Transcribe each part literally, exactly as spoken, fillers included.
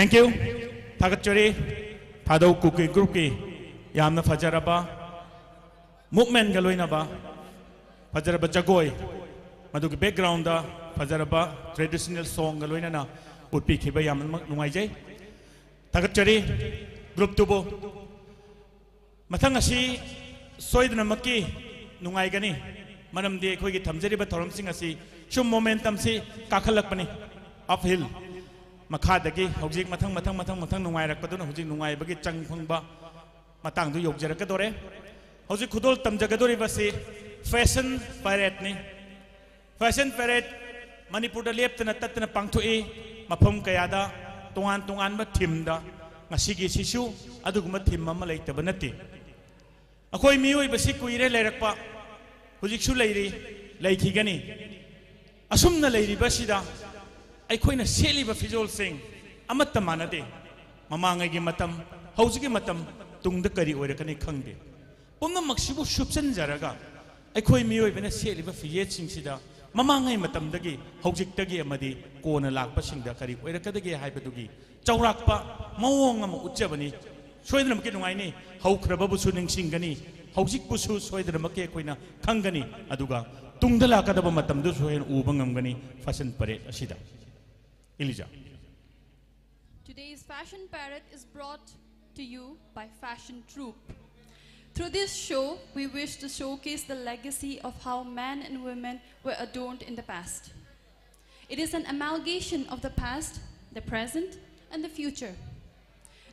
Thank you. ꯊꯥꯒꯠꯆꯔꯤ꯫ ꯊꯥꯗꯧ ꯀꯨꯀꯤ group ꯀꯤ ꯌꯥꯝꯅ ꯐꯖꯔꯕ movement ꯒ ꯂꯣꯏꯅꯕ ꯐꯖꯔꯕ ꯖꯒꯣꯏ, ꯃꯗꯨꯒꯤ background ꯗ ꯐꯖꯔꯕ traditional song ꯒ ꯂꯣꯏꯅꯅ ꯎꯠꯄꯤꯈꯤꯕ ꯌꯥꯝꯅꯃꯛ ꯅꯨꯡꯉꯥꯏꯖꯩ꯫ ꯊꯥꯒꯠꯆꯔꯤ group ꯇꯨꯕꯨ꯫ ꯃꯊꯪ ꯑꯁꯤ ꯁꯣꯏꯗꯅꯃꯛꯀꯤ ꯅꯨꯡꯉꯥꯏꯒꯅꯤ, ꯃꯔꯝꯗꯤ ꯑꯩꯈꯣꯏꯒꯤ ꯊꯝꯖꯔꯤꯕ ꯊꯧꯔꯝꯁꯤꯡ ꯑꯁꯤ ꯁꯨꯝ momentum ꯁꯤ ꯀꯥꯈꯠꯂꯛꯄꯅꯤ, uphill꯫ ꯃꯈꯥꯗꯒꯤ ꯍꯧꯖꯤꯛ ꯃꯊꯪ, ꯃꯊꯪ, ꯃꯊꯪ, ꯃꯊꯪ ꯅꯨꯡꯉꯥꯏꯔꯛꯄꯗꯨꯅ ꯍꯧꯖꯤꯛ ꯅꯨꯡꯉꯥꯏꯕꯒꯤ ꯆꯪ ꯐꯪꯕ ꯃꯇꯥꯡꯗꯨ ꯌꯧꯖꯔꯛꯀꯗꯣꯔꯦ꯫ ꯍꯧꯖꯤꯛ ꯈꯨꯗꯣꯜ ꯇꯝꯖꯒꯗꯧꯔꯤꯕꯁꯤ fashion parade ꯅꯤ꯫ Fashion parade ꯃꯅꯤꯄꯨꯔꯗ ꯂꯦꯞꯇꯅ ꯇꯠꯇꯅ ꯄꯥꯡꯊꯣꯛꯏ꯫ ꯃꯐꯝ ꯀꯌꯥꯗ ꯇꯣꯉꯥꯟ ꯇꯣꯉꯥꯟꯕ theme ꯗ꯫ ꯉꯁꯤꯒꯤ ꯁꯤꯁꯨ ꯑꯗꯨꯒꯨꯝꯕ theme ꯑꯃ ꯂꯩꯇꯕ ꯅꯠꯇꯦ꯫ ꯑꯩꯈꯣꯏ ꯃꯤꯑꯣꯏꯕꯁꯤ ꯀꯨꯏꯔꯦ ꯂꯩꯔꯛꯄ, ꯍꯧꯖꯤꯛꯁꯨ ꯂꯩꯔꯤ, ꯂꯩꯈꯤꯒꯅꯤ꯫ ꯑꯁꯨꯝꯅ ꯂꯩꯔꯤꯕꯁꯤꯗ ꯑꯩꯈꯣꯏꯅ ꯁꯦꯠꯂꯤꯕ ꯐꯤꯖꯣꯜꯁꯤꯡ ꯑꯃꯠꯇ ꯃꯥꯟꯅꯗꯦ꯫ ꯃꯃꯥꯡꯉꯩꯒꯤ ꯃꯇꯝ, ꯍꯧꯖꯤꯛꯀꯤ ꯃꯇꯝ, ꯇꯨꯡꯗ ꯀꯔꯤ ꯑꯣꯏꯔꯛꯀꯅꯤ ꯈꯪꯗꯦ꯫ ꯄꯨꯝꯅꯃꯛꯁꯤꯕꯨ ꯁꯨꯞꯆꯟꯖꯔꯒ ꯑꯩꯈꯣꯏ ꯃꯤꯑꯣꯏꯕꯅ ꯁꯦꯠꯂꯤꯕ ꯐꯤꯖꯦꯠꯁꯤꯡꯁꯤꯗ ꯃꯃꯥꯡꯉꯩ ꯃꯇꯝꯗꯒꯤ, ꯍꯧꯖꯤꯛꯇꯒꯤ ꯑꯃꯗꯤ ꯀꯣꯟꯅ ꯂꯥꯛꯄꯁꯤꯡꯗ ꯀꯔꯤ ꯑꯣꯏꯔꯛꯀꯗꯒꯦ ꯍꯥꯏꯕꯗꯨꯒꯤ ꯆꯥꯎꯔꯥꯛꯄ ꯃꯑꯣꯡ ꯑꯃ ꯎꯠꯆꯕꯅꯤ꯫ ꯁꯣꯏꯗꯅꯃꯛꯀꯤ ꯅꯨꯡꯉꯥꯏꯅꯤ꯫ ꯍꯧꯈ꯭ꯔꯕꯕꯨꯁꯨ ꯅꯤꯡꯁꯤꯡꯒꯅꯤ, ꯍꯧꯖꯤꯛꯄꯨꯁꯨ ꯁꯣꯏꯗꯅꯃꯛꯀꯤ ꯑꯩꯈꯣꯏꯅ ꯈꯪꯒꯅꯤ, ꯑꯗꯨꯒ ꯇꯨꯡꯗ ꯂꯥꯛꯀꯗꯕ ꯃꯇꯝꯗꯁꯨ ꯍꯦꯟꯅ ꯎꯕ ꯉꯝꯒꯅꯤ fashion parade ꯑꯁꯤꯗ꯫ ꯏꯂꯤꯖꯥ꯫ Today's fashion parade is brought to you by Fashion Troupe. Through this show, we wish to showcase the legacy of how men and women were adorned in the past. It is an amalgamation of the past, the present, and the future.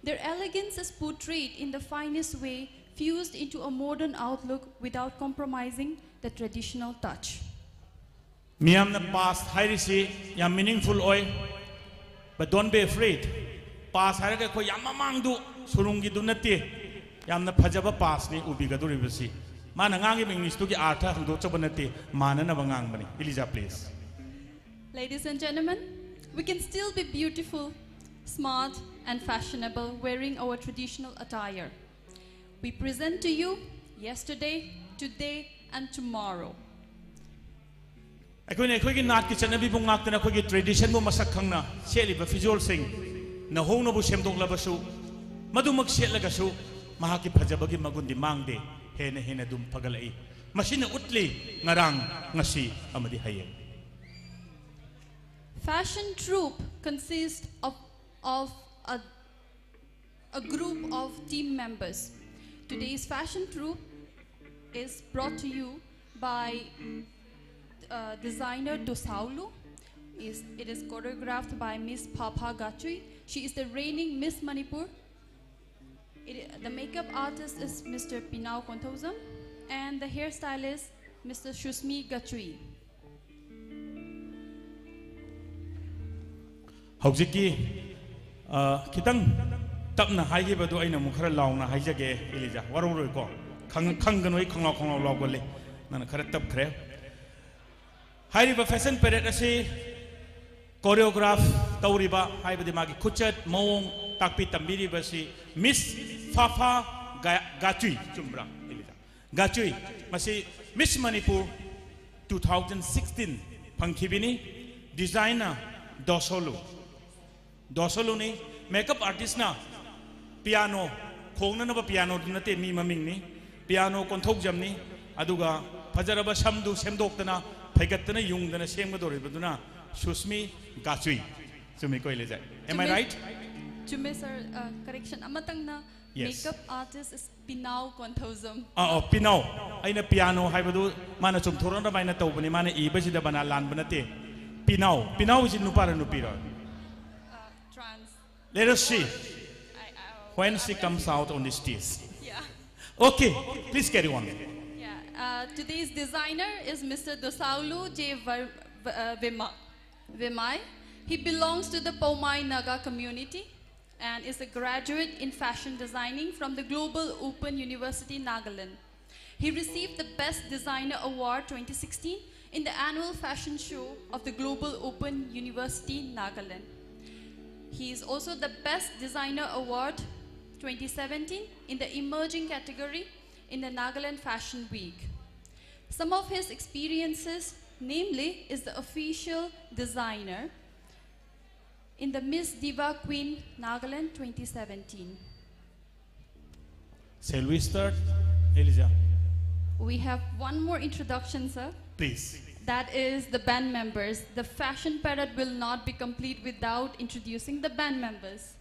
Their elegance is portrayed in the finest way, fused into a modern outlook without compromising the traditional touch. ꯃꯤꯌꯥꯝꯅ past ꯍꯥꯏꯔꯤꯁꯤ ꯌꯥꯝ meaningful ꯑꯣꯏ, but don't be afraid. Past ꯍꯥꯏꯔꯒ ꯑꯩꯈꯣꯏ ꯌꯥꯝ ꯃꯃꯥꯡꯗꯨ ꯁꯨꯔꯨꯡꯒꯤꯗꯨ ꯅꯠꯇꯦ, ꯌꯥꯝꯅ ꯐꯖꯕ past ꯅꯤ ꯎꯕꯤꯒꯗꯧꯔꯤꯕꯁꯤ꯫ ꯃꯥꯅ ꯉꯥꯡꯉꯤꯕ English ꯇꯨꯒꯤ ꯑꯥꯔꯊ ꯍꯟꯗꯣꯛꯆꯕ ꯅꯠꯇꯦ, ꯃꯥꯟꯅꯅꯕ ꯉꯥꯡꯕꯅꯤ꯫ Iliza, please. Ladies and gentlemen, we can still be beautiful, smart, and fashionable wearing our traditional attire. We present to you yesterday, today, and tomorrow. ꯑꯩꯈꯣꯏꯅ ꯑꯩꯈꯣꯏꯒꯤ ꯅꯥꯠꯀꯤ ꯆꯠꯅꯕꯤꯕꯨ ꯉꯥꯛꯇꯅ, ꯑꯩꯈꯣꯏꯒꯤ tradition ꯕꯨ ꯃꯁꯛ ꯈꯪꯅ ꯁꯦꯠꯂꯤꯕ ꯐꯤꯖꯣꯜꯁꯤꯡ, ꯅꯧꯍꯧꯅꯕꯨ ꯁꯦꯝꯗꯣꯛꯂꯕꯁꯨ, ꯃꯗꯨꯃꯛ ꯁꯦꯠꯂꯒꯁꯨ ꯃꯍꯥꯛꯀꯤ ꯐꯖꯕꯒꯤ ꯃꯒꯨꯟꯗꯤ ꯃꯥꯡꯗꯦ, ꯍꯦꯟꯅ ꯍꯦꯟꯅ ꯑꯗꯨꯝ ꯐꯒꯠꯂꯛꯏ꯫ ꯃꯁꯤꯅ ꯎꯠꯂꯤ ꯉꯔꯥꯡ, ꯉꯁꯤ ꯑꯃꯗꯤ ꯍꯌꯦꯡ꯫ Fashion troupe consists of, of a, a group of team members. Today's fashion troupe is brought to you by uh, designer Dosaulu. Is, it is choreographed by Miss Phapha Gachui. She is the reigning Miss Manipur. It, the makeup artist is Mister Pinao Konthoujam and the hairstylist Mister Shusmi Gachui. ꯍꯧꯖꯤꯛꯀꯤ ꯑ, ꯈꯤꯇꯪ ꯇꯞꯅ ꯍꯥꯏꯈꯤꯕꯗꯨ ꯑꯩꯅ ꯑꯃꯨꯛ ꯈꯔ ꯂꯥꯎꯅ ꯍꯥꯏꯖꯒꯦ, ꯏꯂꯤꯖꯥ, ꯋꯥꯔꯧꯔꯣꯏꯀꯣ꯫ ꯈꯪ-, ꯈꯪꯒꯅꯨ, ꯑꯩ ꯈꯪꯂꯥꯎ ꯈꯪꯂꯥꯎ ꯂꯥꯎꯒꯜꯂꯤ, ꯅꯪꯅ ꯈꯔ ꯇꯞꯈ꯭ꯔꯦ꯫ ꯍꯥꯏꯔꯤꯕ fashion parade ꯑꯁꯤ choreograph ꯇꯧꯔꯤꯕ, ꯍꯥꯏꯕꯗꯤ ꯃꯥꯒꯤ ꯈꯨꯆꯠ ꯃꯑꯣꯡ ꯇꯥꯛꯄꯤ ꯇꯝꯕꯤꯔꯤꯕꯁꯤ Miss Phapha Ga-, Gachui, ꯆꯨꯝꯕ꯭ꯔꯥ, ꯏꯂꯤꯖꯥ? Gachui, ꯃꯁꯤ Miss Manipur two thousand sixteen ꯐꯪꯈꯤꯕꯤꯅꯤ꯫ Designer Dosaulu, Dosauluꯅꯤ꯫ Makeup artistꯅ Pinao, ꯈꯣꯡꯅꯅꯕ pianoꯗꯨ ꯅꯠꯇꯦ, ꯃꯤ ꯃꯃꯤꯡꯅꯤ꯫ Pinao Konthoujamꯅꯤ꯫ ꯑꯗꯨꯒ ꯐꯖꯔꯕ ꯁꯝꯗꯨ ꯁꯦꯝꯗꯣꯛꯇꯅ, ꯐꯩꯒꯠꯇꯅ, ꯌꯨꯡꯗꯅ ꯁꯦꯝꯒꯗꯧꯔꯤꯕꯗꯨꯅ Shusmi Gachui꯫ ꯆꯨꯝꯃꯤꯀꯣ, ꯏꯂꯤꯖꯥ? Am I ꯆꯨꯝꯃꯦ꯫ Right? ꯆꯨꯝꯃꯦ, sir. Uh, correction ꯑꯃꯇꯪꯅ, Yes. Makeup artist is Pinao Konthoujam. ꯑꯥ, ꯑꯣ, Pinao꯫ ꯑꯩꯅ Pinao ꯍꯥꯏꯕꯗꯨ ꯃꯥꯅ ꯆꯨꯝꯊꯣꯔꯛꯅꯕ ꯍꯥꯏꯅ ꯇꯧꯕꯅꯤ, ꯃꯥꯅ ꯏꯕꯁꯤꯗ ꯕꯅꯥꯟ ꯂꯥꯟꯕ ꯅꯠꯇꯦ꯫ Pinao, Pinao ꯁꯤ ꯅꯨꯄꯥꯔ ꯅꯨꯄꯤꯔ? Uh, trans. Let us see I, I, when she comes out on the stage. Yeah. Okay, please carry on. Yeah. Uh, today's designer is Mister Dosaulu J Var-, uh, Vema-, Vemai. He belongs to the Poumai Naga community and is a graduate in fashion designing from the Global Open University Nagaland. He received the Best Designer Award twenty sixteen in the annual fashion show of the Global Open University Nagaland. He is also the Best Designer Award twenty seventeen in the emerging category in the Nagaland Fashion Week. Some of his experiences, namely, is the official designer, in the Miss Diva Queen Nagaland twenty seventeen. Shall we start, Elijah? We have one more introduction, sir. Please. That is the band members. The fashion parade will not be complete without introducing the band members.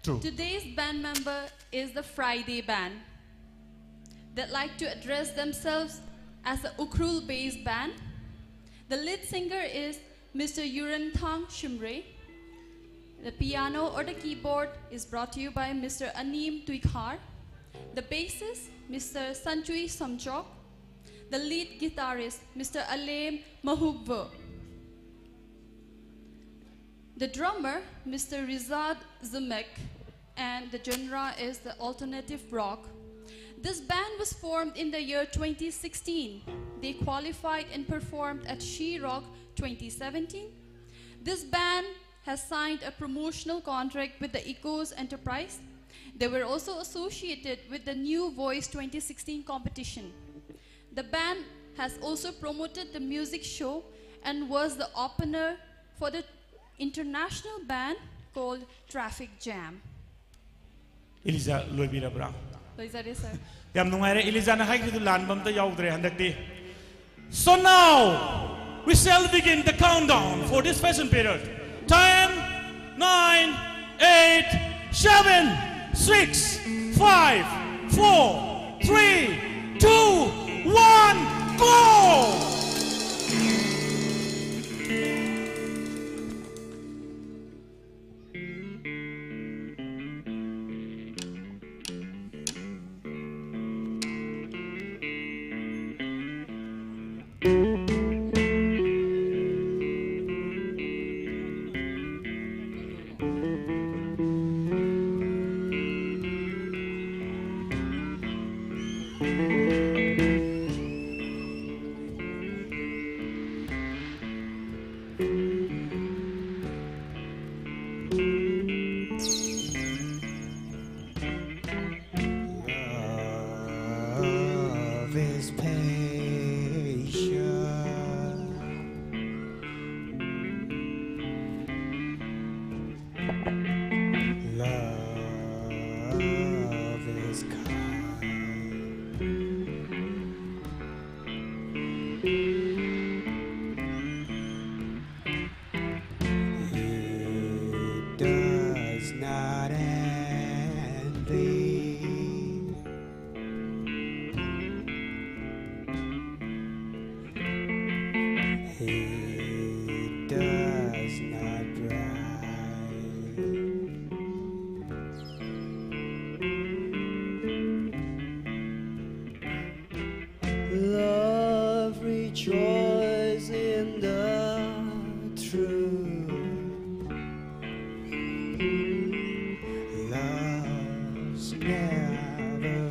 True. Today's band member is the Friday Band. They'd like to address themselves as a Ukhrul-based band. The lead singer is Mister Yurenthang Shimray. The piano or the keyboard is brought to you by Mister Anim Tuikhar. The bassist, Mister Sanchui Somchok. The lead guitarist, Mister Alem Mahugbo. The drummer, Mister Rizad Zemek, and the genre is the alternative rock. This band was formed in the year twenty sixteen. They qualified and performed at She Rock twenty seventeen. This band has signed a promotional contract with the Echoes Enterprise. They were also associated with the New Voice twenty sixteen competition. The band has also promoted the music show and was the opener for the international band called Traffic Jam. Elijah ꯂꯣꯏꯕꯤꯔꯕ꯭ꯔꯥ? ꯂꯣꯏꯖꯔꯦ, sir. ꯌꯥꯝ ꯅꯨꯡꯉꯥꯏꯔꯦ, ꯏꯂꯤꯖꯥꯅ ꯍꯥꯏꯈꯤꯕꯗꯨ ꯂꯥꯟꯕ ꯑꯝꯇ ꯌꯥꯎꯗ꯭ꯔꯦ ꯍꯟꯗꯛꯇꯤ. So now we shall begin the countdown for this fashion period. Ten, nine, eight, seven, six, five, four, three, two, one, go! Love is patient.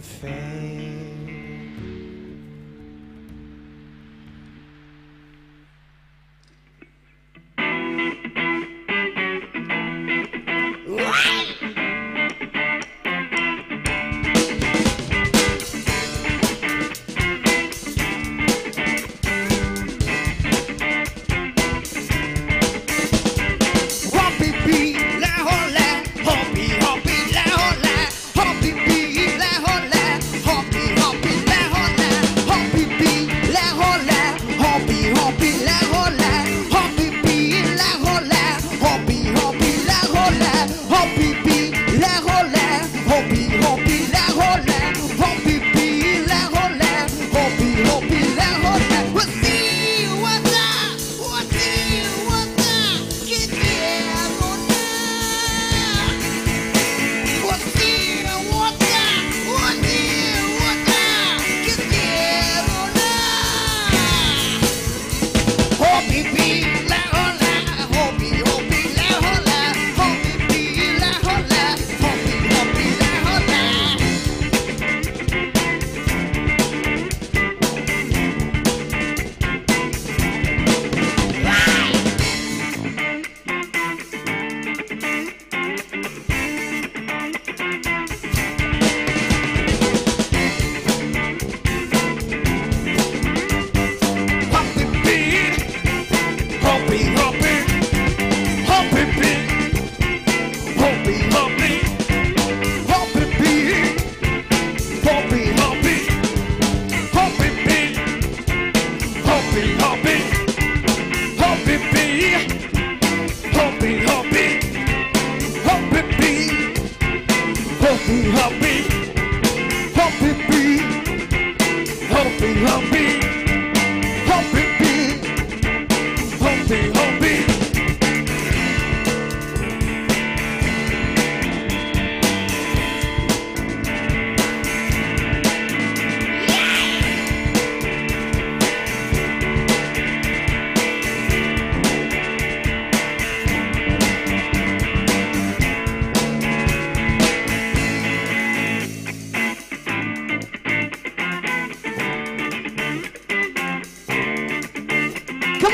fade.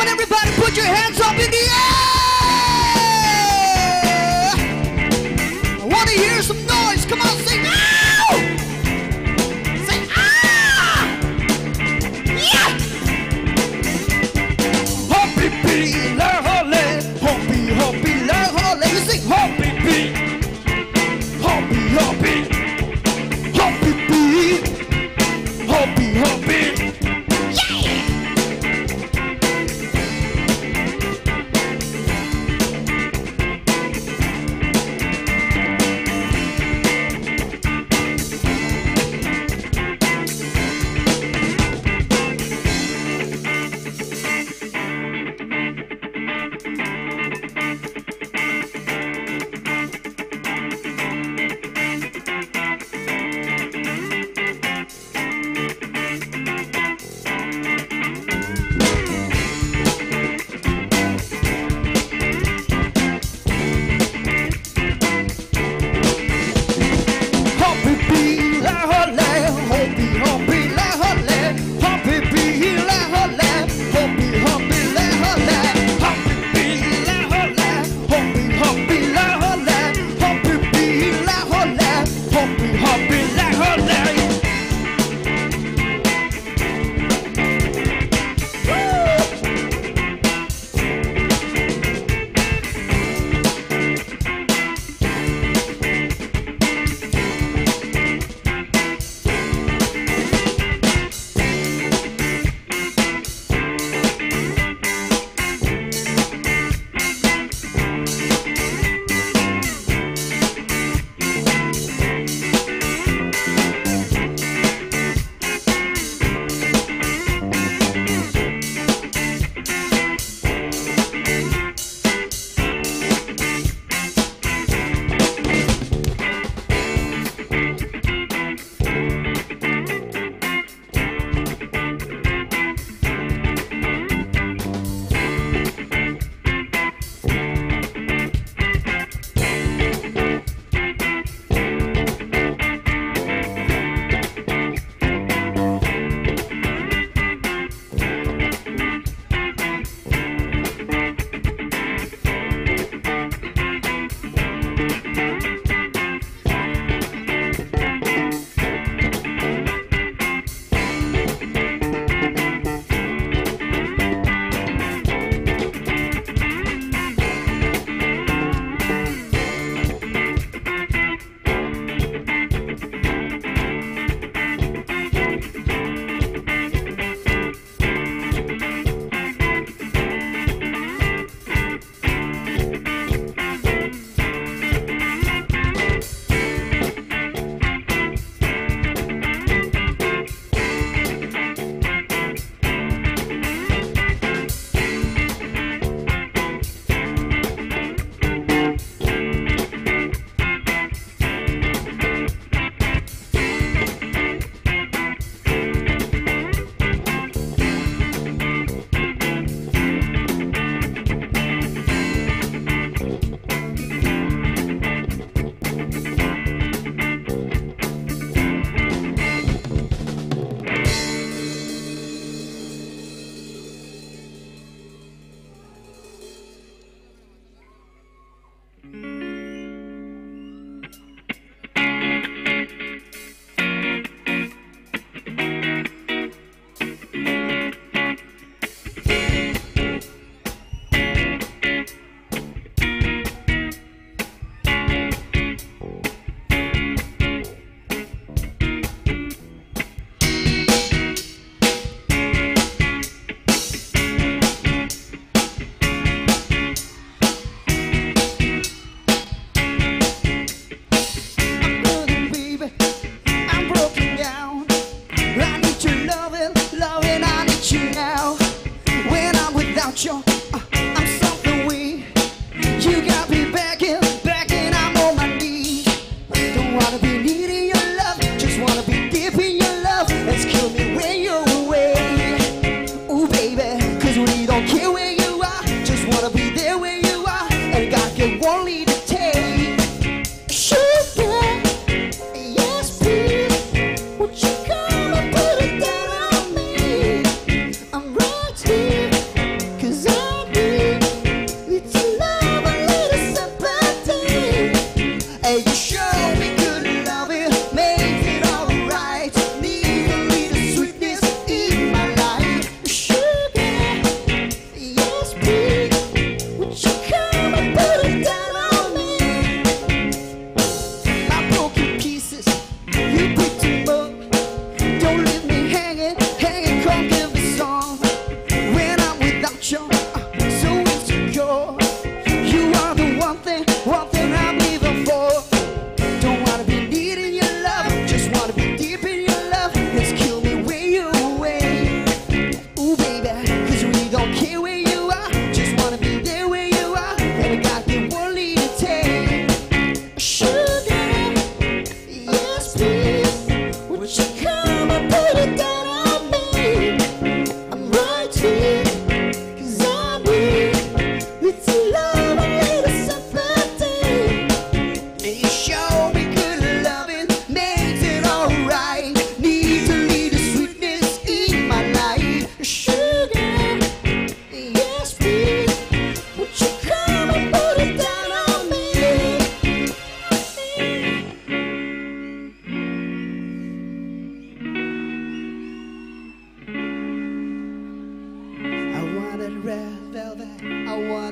Everybody put your hands up in the air. I want to hear some noise. Come on, sing. Ow! Sing. Ah! Yeah! Happy P, la hole. Happy, happy, la hole. You sing happy P. Happy, happy. Happy P. Happy, happy. Yeah!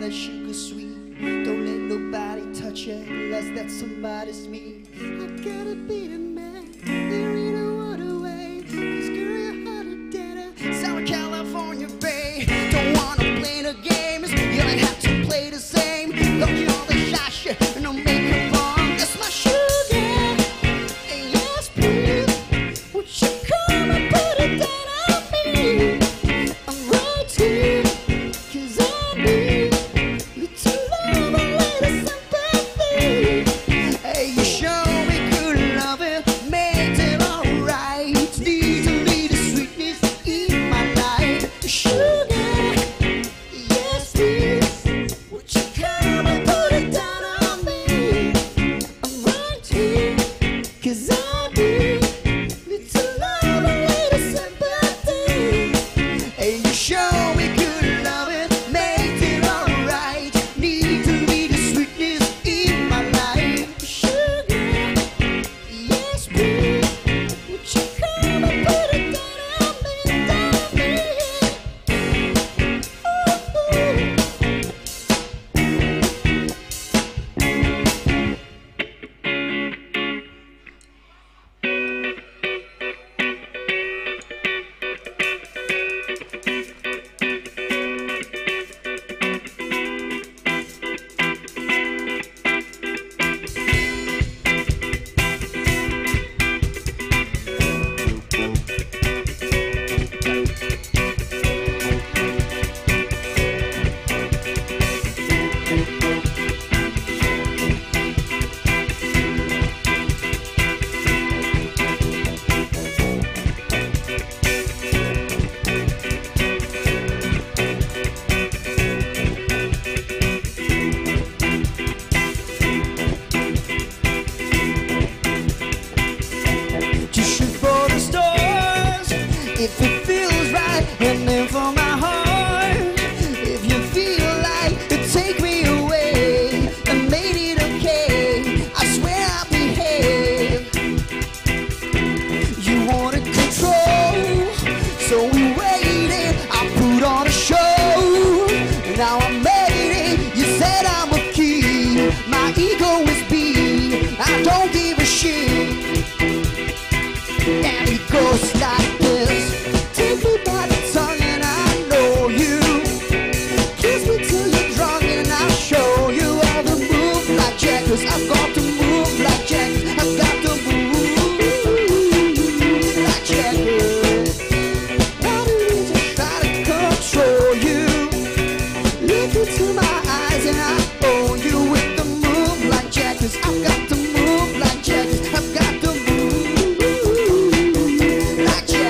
That sugar sweet. Don't let nobody touch it unless that somebody's me. I gotta be the man. There ain't no other way. 'Cause girl, you're hotter than a Southern California bay. Don't wanna play the games. You don't have to play the same. Don't you know the shot shit? No makeup on. That's my sugar. And yes, please. Won't you come and put it down on me? I'm right here. 'Cause I need little love, a little sympathy. Hey, you show me good loving, makes it alright. Need a little sweetness in my life. Sugar, yes, please. Won't you come and put it down on me? I'm right here, 'cause I need little love, a little sympathy. And you show me good loving, makes it alright. Need to be the sweetness in my life. Sugar, yes, please. Won't you come and put it down on me, down on me? Ooh, ooh. Just shoot for the stars if it feels right, and then for my heart. If you feel like to take me away and made it okay, I swear I'll behave. You wanted control, so we waited. I put on a show. Now I made And it goes like this. Take me by the tongue and I know you. Kiss me till you're drunk and I'll show you how to move like Jack. 'Cause I've got to move like Jack. I've got to move like Jack. Not easy to try to control you. Look into my eyes and I own you with the move like Jack. 'Cause I've got to move like Jack. I've got to move like Jack.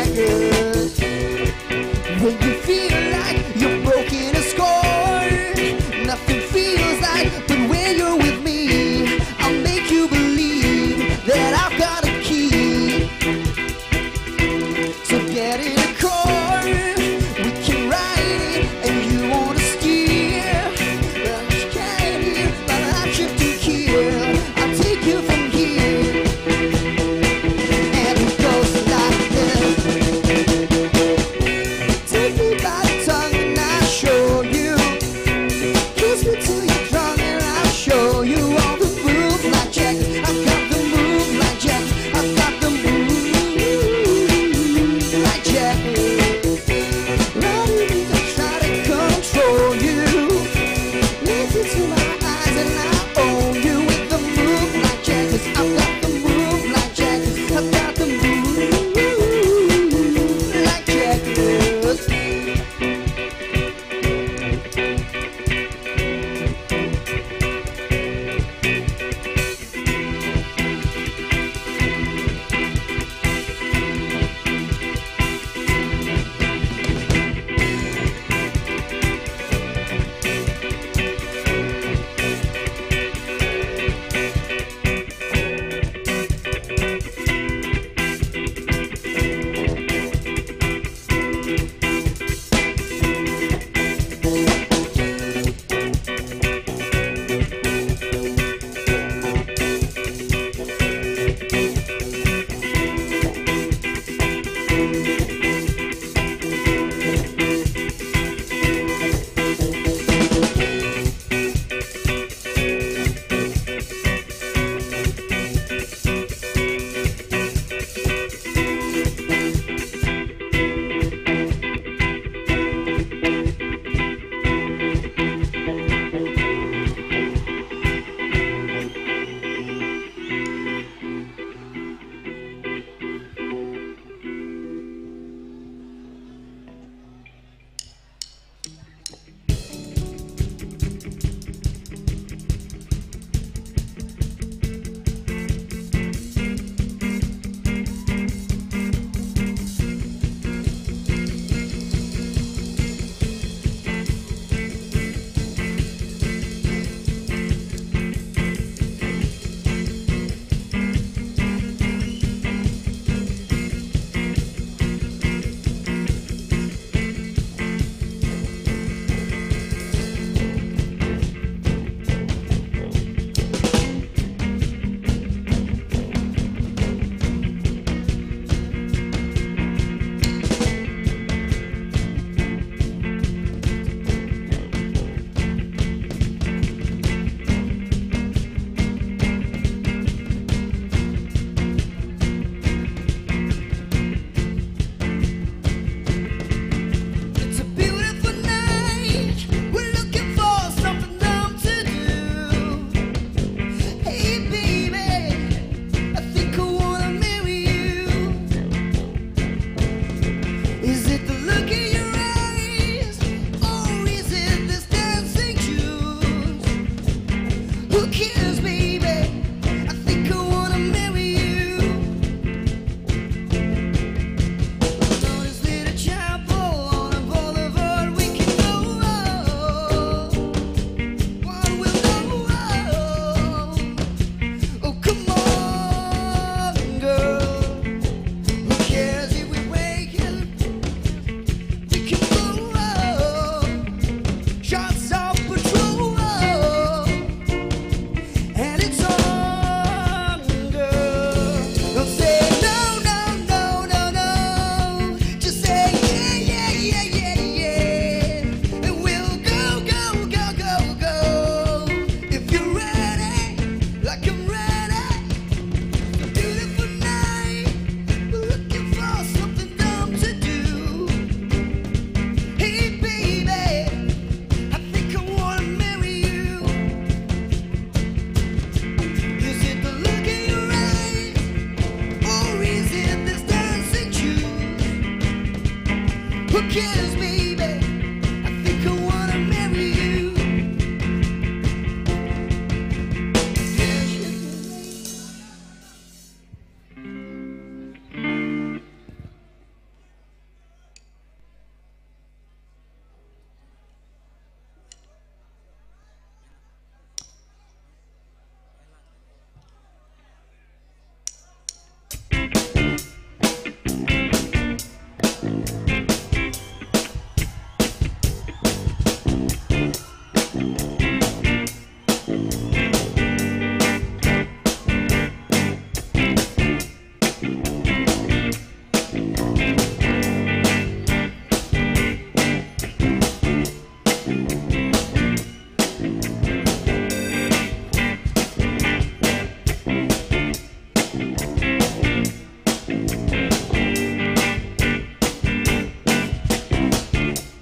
Who cares, baby? I think I wanna marry you.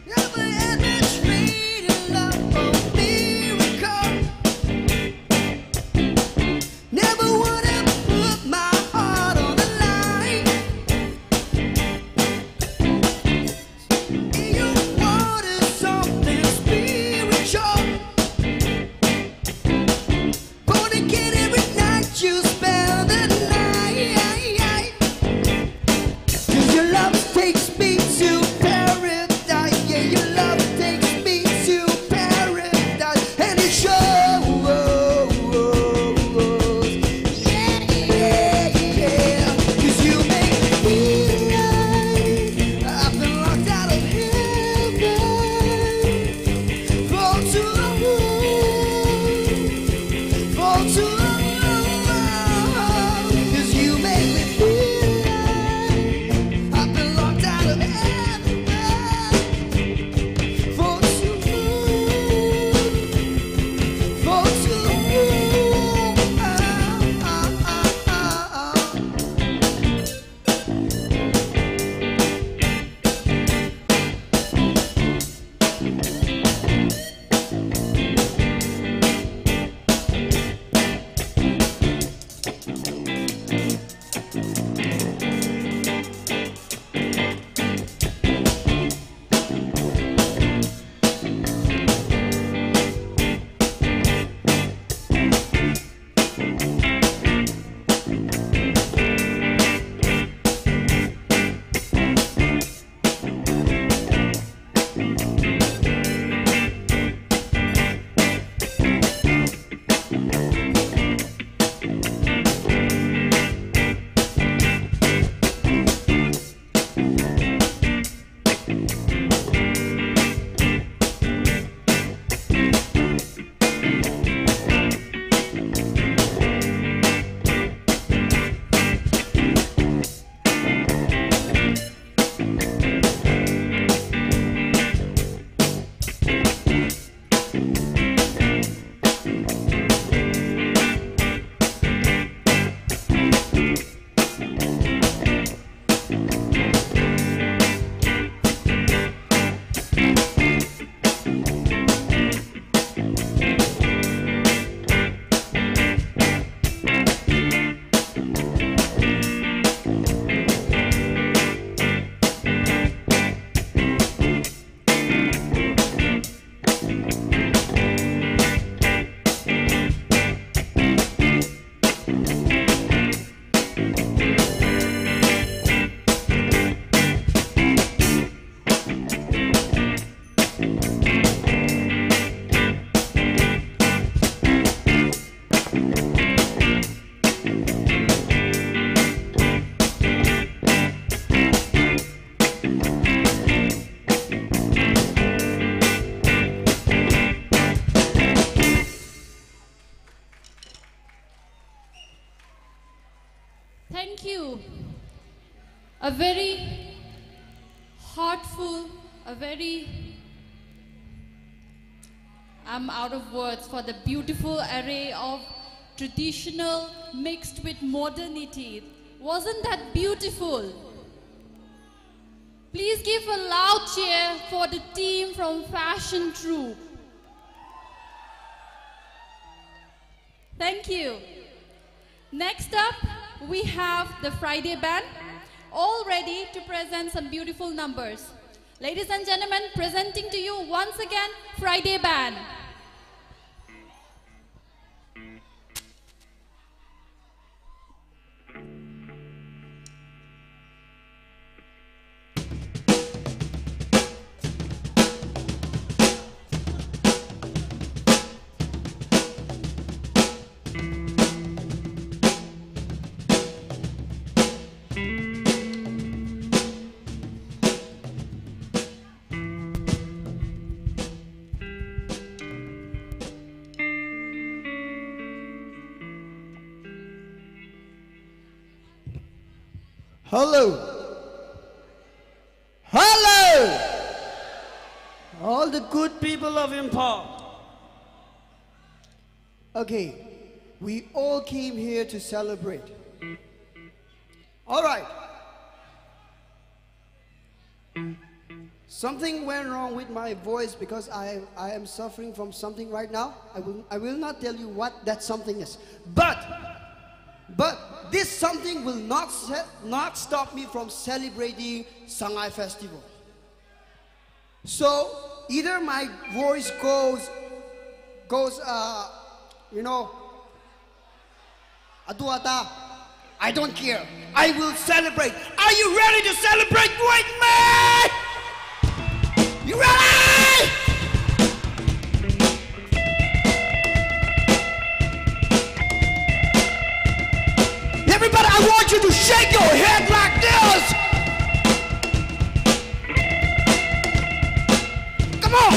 Never had this faith in love for miracle. Never wanna put my heart on the line. In your water, something spiritual. Gonna get every night you spend the night. 'Cause your love takes me to paradise. Yeah, your love takes me to paradise. And it shows. Yeah, yeah, yeah. 'Cause you make me feel like I've been locked out of heaven. Fall to the world. Fall to the world. 'Cause you make me feel like I've been locked out of Thoughtful, a very. I'm out of words for the beautiful array of traditional mixed with modernity. Wasn't that beautiful? Please give a loud cheer for the team from Fashion Troupe. Thank you. Next up, we have the Friday Band, all ready to present some beautiful numbers. Ladies and gentlemen, presenting to you once again, Friday Band. Hello. Hello. All the good people of Imphal. Okay, we all came here to celebrate. All right. Something went wrong with my voice because I, I am suffering from something right now. I will, I will not tell you what that something is. But, but this something will not, se- not stop me from celebrating Sangai Festival. So, either my voice goes, goes, uh, you know, adu ada, I don't care. I will celebrate. Are you ready to celebrate with me? You ready? Everybody, I want you to shake your head like this. Come on.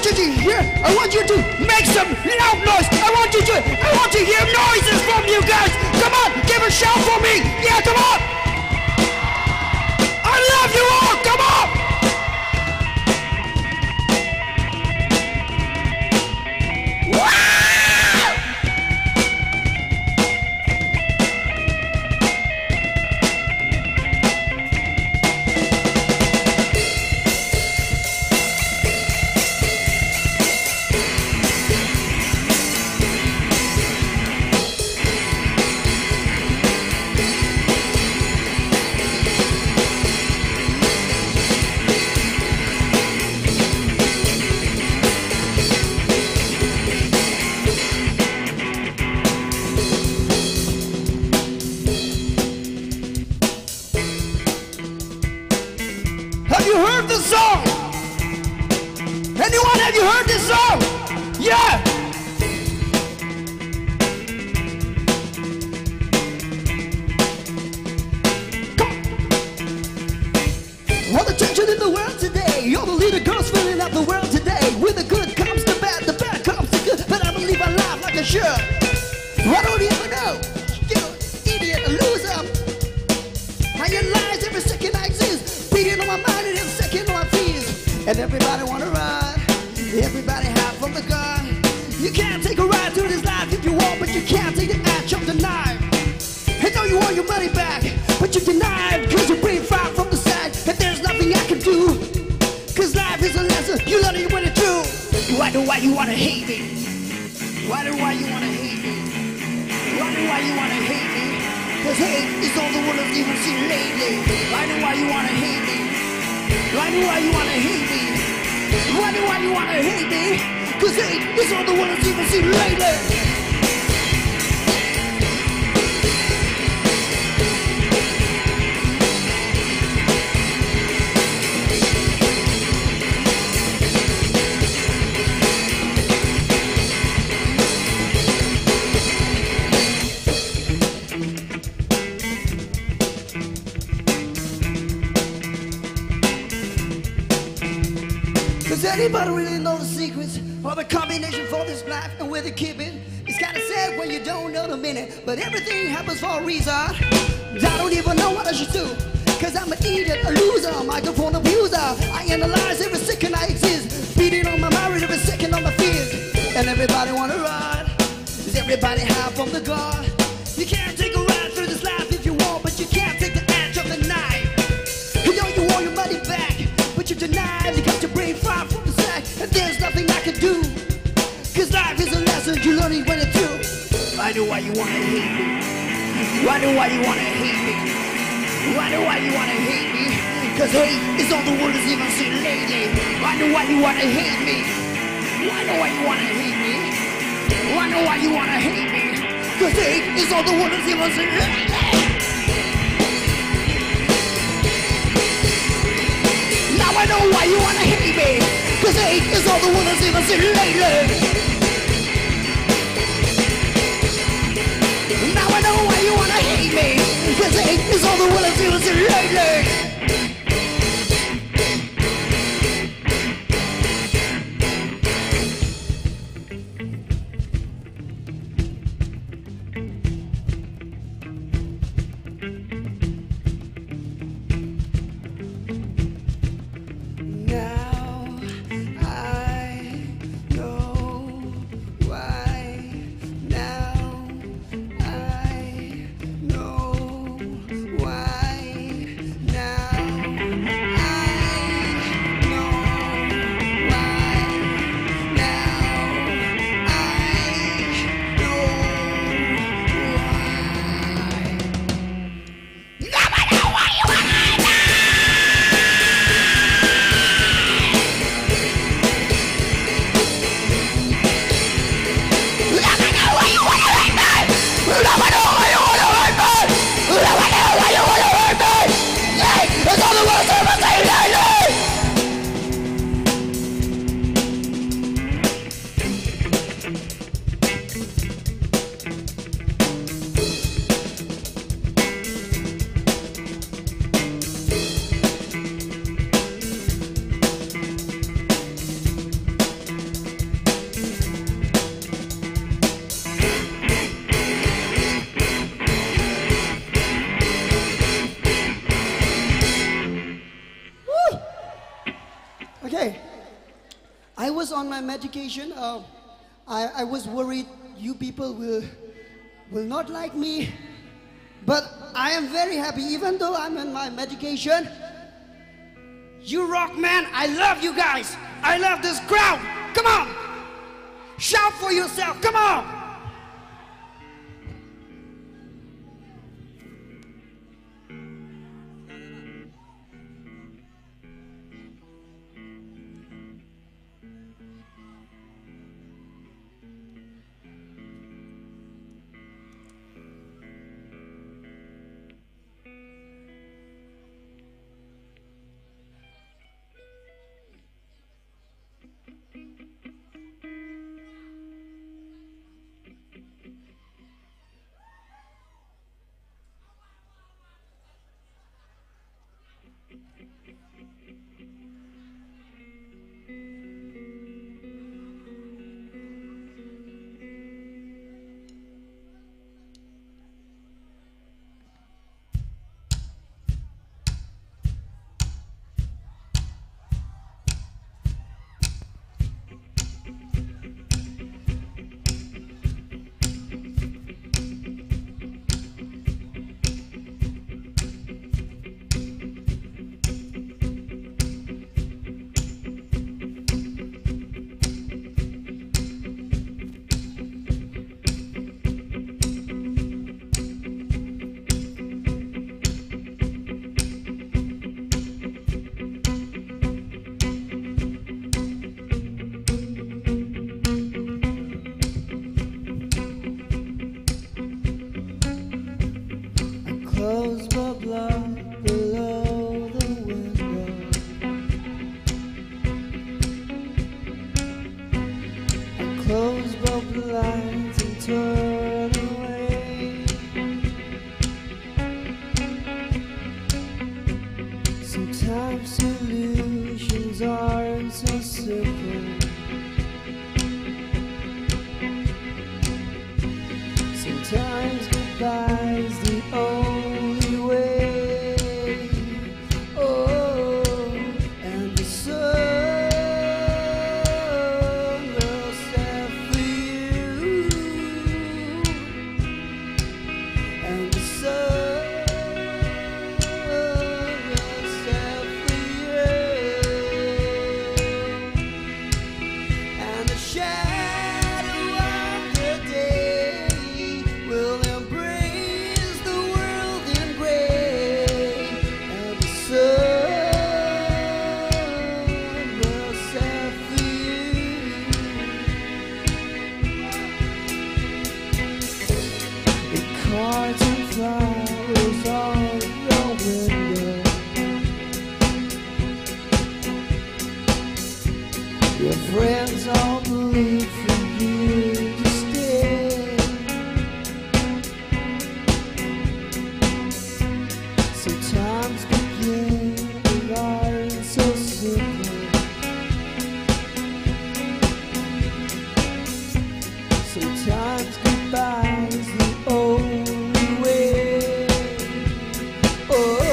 you to hear, I want you to make some loud noise. I want you to, I want to hear noises from you guys. Come on, give a shout for me. Yeah, come on. I love you all. Come on. Wow! Have you heard the song? Anyone, have you heard this song? Yeah. Come on. All the tension in the world today. All the little girls feeling up the world today. With the good comes the bad, the bad comes the good. But I believe I love like I should. Why don't you ever know? You idiot, a loser. How you lies every second I exist. Beating on my mind and every second on my fears. And everybody wanna ride. Everybody hide from the gun. You can't take a ride through this life if you want, but you can't take the edge of the knife. And now you want your money back, but you deny it 'cause you bring fire from the side. And there's nothing I can do. 'Cause life is a lesson, you learn it when it's true. Why do, why you wanna hate me? Why do, why you wanna hate me? Why do, why you wanna hate me? 'Cause hate is all the world has even seen lately. Why do, why you wanna hate me? Why do, why you wanna hate me? Why do, why you wanna hate me? 'Cause hate is all the world has even seen lately. Does anybody really know the secrets or the combination for this life and where they keep it? It's kinda sad when you don't know the meaning, but everything happens for a reason. I don't even know what I should do, cause I'm an idiot, a loser, microphone abuser. I analyze every second I exist, beating on my marriage every second on my fears. And everybody wanna ride, is everybody high from the god? You can't take a ride through this life if you want, but you can't take the edge of the night. You know you want your money back, but you deny it because your brain far from the sack. And there's nothing I can do, cause life is a lesson you learn it when it's through. I know why you wanna hate me. Wonder why you wanna hate me. Wonder why you wanna hate me. Cause hate is all the world has even seen lately. Wonder why you wanna hate me. Wonder why you wanna hate me. Wonder why you wanna hate me. Cause hate is all the world has even seen lately. Now I know why you wanna hate me. Cause hate is all the world has even seen lately. Now I know why you wanna hate me. Cause hate is all the world has even seen lately. Now I know why. Now I know why. Now Hey, I was on my medication. Uh, I, I was worried you people will, will not like me. But I am very happy, even though I'm on my medication. You rock, man. I love you guys. I love this crowd. Come on. Shout for yourself. Come on. I close my blind below the window. I close my blinds and turn away. Sometimes illusions aren't so simple. Sometimes goodbye's the only way. Oh, and the sun. Your friends all believe for you to stay. Sometimes goodbye is so simple. Sometimes goodbye is the only way. Oh,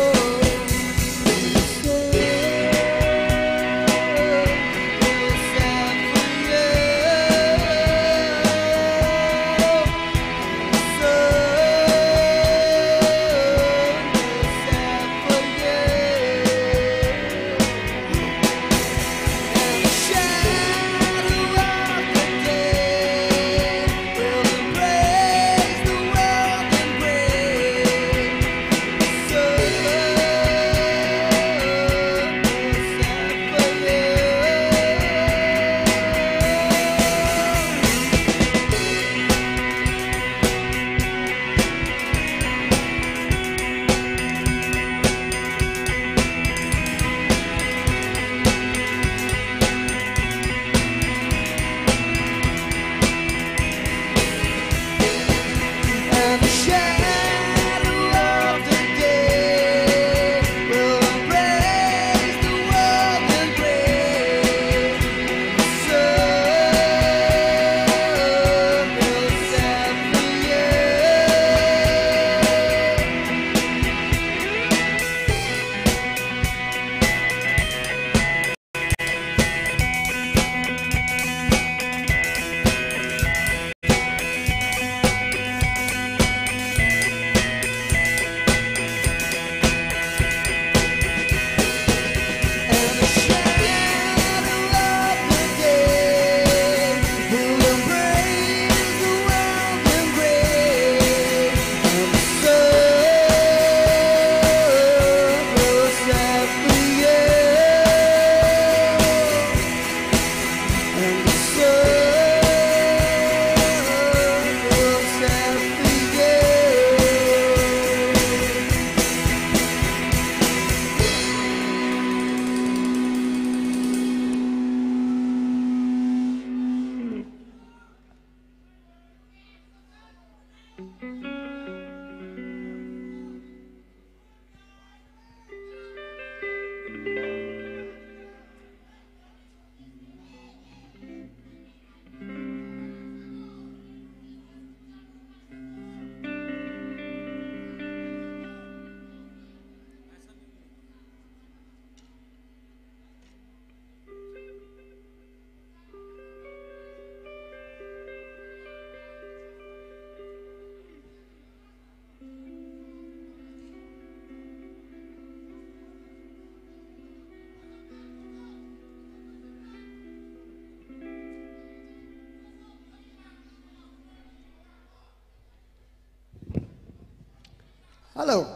Hello.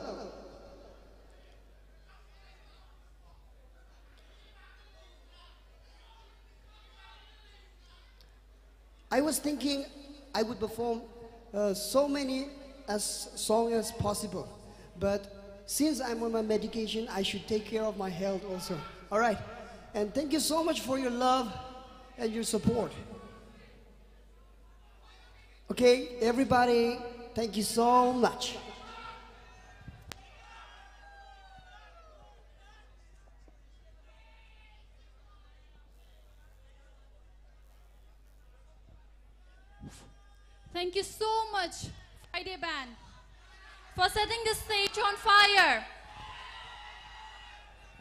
I was thinking I would perform uh, so many as song as possible, but since I'm on my medication, I should take care of my health also. All right, and thank you so much for your love and your support. Okay, everybody, thank you so much. Thank you so much, Friday Band, for setting the stage on fire.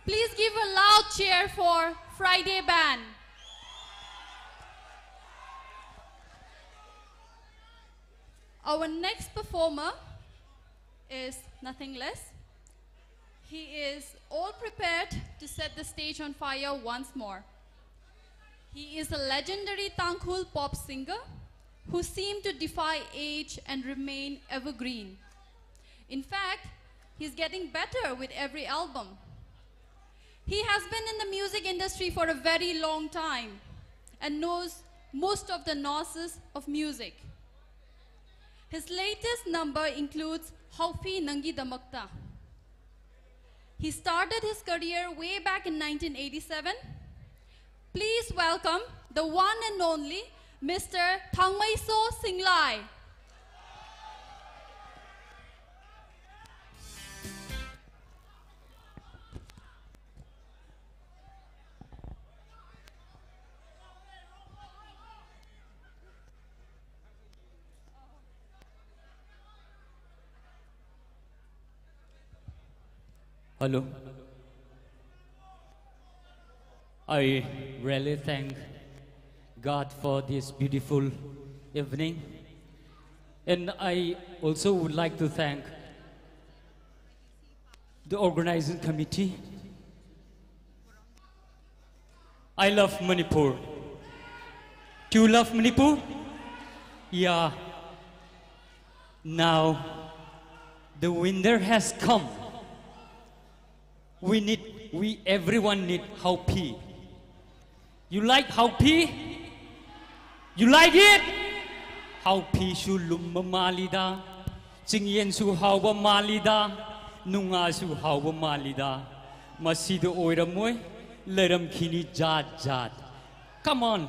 Please give a loud cheer for Friday Band. Our next performer is nothing less. He is all prepared to set the stage on fire once more. He is a legendary Tangkhul pop singer who seemed to defy age and remain evergreen. In fact, he's getting better with every album. He has been in the music industry for a very long time and knows most of the nuances of music. His latest number includes Haufi Nangidamakta. He started his career way back in nineteen eighty-seven. Please welcome the one and only Mister Thangmeiso Singlai. Hello. I really thank God for this beautiful evening. And I also would like to thank the organizing committee. I love Manipur. Do you love Manipur? Yeah. Now, The winter has come. We need, we everyone need ꯍꯥꯎꯄꯤ. You like ꯍꯥꯎꯄꯤ? You like it? ꯍꯥꯎꯄꯤꯁꯨ ꯂꯨꯝꯕ ꯃꯥꯜꯂꯤꯗ, ꯆꯤꯡꯌꯦꯟꯁꯨ ꯍꯥꯎꯕ ꯃꯥꯜꯂꯤꯗ, ꯅꯨꯡꯉꯥꯁꯨ ꯍꯥꯎꯕ ꯃꯥꯜꯂꯤꯗ꯫ ꯃꯁꯤꯗ ꯑꯣꯏꯔꯝꯃꯣꯏ, ꯂꯩꯔꯝꯈꯤꯅꯤ ꯖꯥꯠ ꯖꯥꯠ꯫ Come on.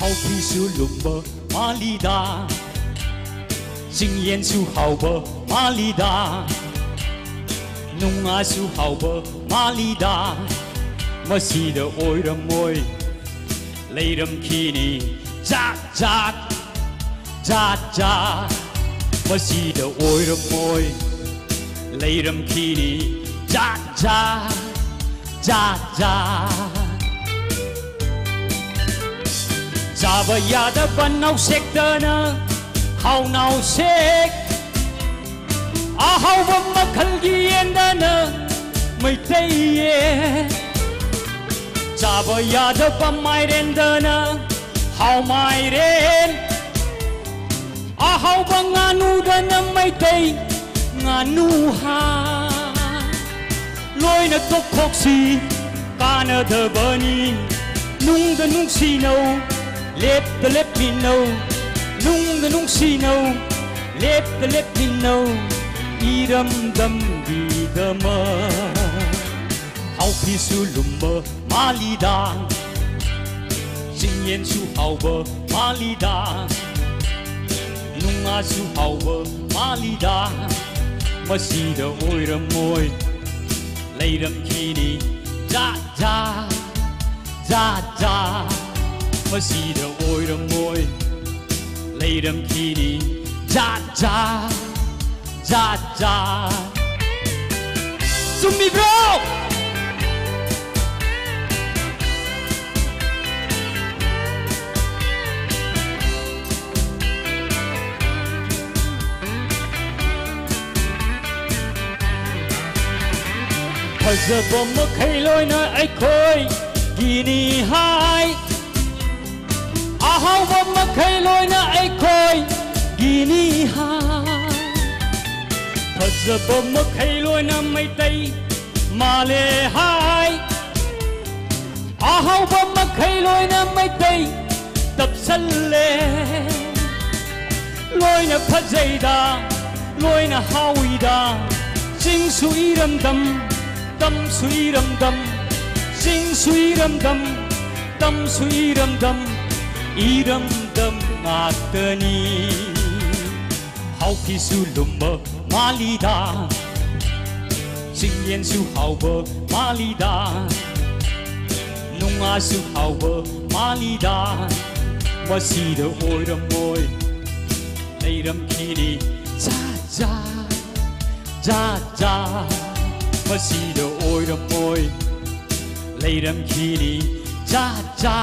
ꯍꯥꯎꯄꯤꯁꯨ ꯂꯨꯝꯕ ꯃꯥꯜꯂꯤꯗ, ꯆꯤꯡꯌꯦꯟꯁꯨ ꯍꯥꯎꯕ ꯃꯥꯜꯂꯤꯗ, ꯅꯨꯡꯉꯥꯁꯨ ꯍꯥꯎꯕ ꯃꯥꯜꯂꯤꯗ꯫ ꯃꯁꯤꯗ ꯑꯣꯏꯔꯝꯃꯣꯏ, ꯂꯩꯔꯝꯈꯤꯅꯤ ꯖꯥꯠ ꯖꯥꯠ, ꯖꯥꯠ ꯖꯥꯠ꯫ ꯃꯁꯤꯗ ꯑꯣꯏꯔꯝꯃꯣꯏ, ꯂꯩꯔꯝꯈꯤꯅꯤ ꯖꯥꯠ ꯖꯥꯠ, ꯖꯥꯠ ꯖꯥꯠ꯫ ꯆꯥꯕ ꯌꯥꯗꯕ ꯅꯥꯎꯁꯦꯛꯇꯅ ꯍꯥꯎ ꯅꯥꯎꯁꯦꯛ, ꯑꯍꯥꯎꯕ ꯃꯈꯜꯒꯤ ꯌꯦꯟꯗꯅ ꯃꯩꯇꯩ ꯌꯦꯟ꯫ ꯆꯥꯕ ꯌꯥꯗꯕ ꯃꯥꯏꯔꯦꯟꯗꯅ ꯍꯥꯎ ꯃꯥꯏꯔꯦꯟ, ꯑꯍꯥꯎꯕ ꯉꯥꯅꯨꯗꯅ ꯃꯩꯇꯩ ꯉꯥꯅꯨ ꯍꯥ꯫ ꯂꯣꯏꯅ ꯇꯣꯛꯊꯣꯛꯁꯤ, ꯀꯥꯟꯅꯗꯕꯅꯤ꯫ ꯅꯨꯡꯗ ꯅꯨꯡꯁꯤꯅꯧ, ꯂꯦꯞꯇ ꯂꯦꯞꯃꯤꯟꯅꯧ꯫ ꯅꯨꯡꯗ ꯅꯨꯡꯁꯤꯅꯧ, ꯂꯦꯞꯇ ꯂꯦꯞꯃꯤꯟꯅꯧ꯫ ꯏꯔꯝꯗꯝꯒꯤꯗꯃꯛ꯫ ꯍꯥꯎꯄꯤꯁꯨ ꯂꯨꯝꯕ ꯃꯥꯜꯂꯤꯗ, ꯆꯤꯡꯌꯦꯟꯁꯨ ꯍꯥꯎꯕ ꯃꯥꯜꯂꯤꯗ, ꯅꯨꯡꯉꯥꯁꯨ ꯍꯥꯎꯕ ꯃꯥꯜꯂꯤꯗ꯫ ꯃꯁꯤꯗ ꯑꯣꯏꯔꯝꯃꯣꯏ, ꯂꯩꯔꯝꯈꯤꯅꯤ ꯖꯥꯠ ꯖꯥꯠ, ꯖꯥꯠ ꯖꯥꯠ꯫ ꯃꯁꯤꯗ ꯑꯣꯏꯔꯝꯃꯣꯏ, ꯂꯩꯔꯝꯈꯤꯅꯤ ꯖꯥꯠ ꯖꯥꯠ, ꯖꯥꯠ ꯖꯥꯠ꯫ ꯆꯨꯝꯃꯤꯕ꯭ꯔꯣ? ꯐꯖꯕ ꯃꯈꯩ ꯂꯣꯏꯅ ꯑꯩꯈꯣꯏꯒꯤꯅꯤ ꯍꯥꯏ꯫ ꯑꯍꯥꯎꯕ ꯃꯈꯩ ꯂꯣꯏꯅ ꯑꯩꯈꯣꯏꯒꯤꯅꯤ ꯍꯥꯏ꯫ ꯐꯖꯕ ꯃꯈꯩ ꯂꯣꯏꯅ ꯃꯩꯇꯩ ꯃꯥꯜꯂꯦ ꯍꯥꯏ꯫ ꯑꯍꯥꯎꯕ ꯃꯈꯩ ꯂꯣꯏꯅ ꯃꯩꯇꯩ ꯇꯞꯁꯜꯂꯦ꯫ ꯂꯣꯏꯅ ꯐꯖꯩꯗ, ꯂꯣꯏꯅ ꯍꯥꯎꯏꯗ꯫ ꯆꯤꯡꯁꯨ ꯏꯔꯝꯗꯝ, ꯇꯝꯁꯨ ꯏꯔꯝꯗꯝ꯫ ꯆꯤꯡꯁꯨ ꯏꯔꯝꯗꯝ, ꯇꯝꯁꯨ ꯏꯔꯝꯗꯝ꯫ ꯏꯔꯝꯗꯝ ꯉꯥꯛꯇꯅꯤ꯫ ꯍꯥꯎꯈꯤꯁꯨ ꯂꯨꯝꯕ ꯃꯥꯜꯂꯤꯗ꯫ ꯆꯤꯡꯌꯦꯟꯁꯨ ꯍꯥꯎꯕ ꯃꯥꯜꯂꯤꯗ꯫ ꯅꯨꯡꯉꯥꯁꯨ ꯍꯥꯎꯕ ꯃꯥꯜꯂꯤꯗ꯫ ꯃꯁꯤꯗ ꯑꯣꯏꯔꯝꯃꯣꯏ, ꯂꯩꯔꯝꯈꯤꯅꯤ꯫ ꯖꯥ, ꯖꯥ, ꯖꯥ, ꯖꯥ꯫ ꯃꯁꯤꯗ ꯑꯣꯏꯔꯝꯃꯣꯏ, ꯂꯩꯔꯝꯈꯤꯅꯤ꯫ ꯖꯥ, ꯖꯥ,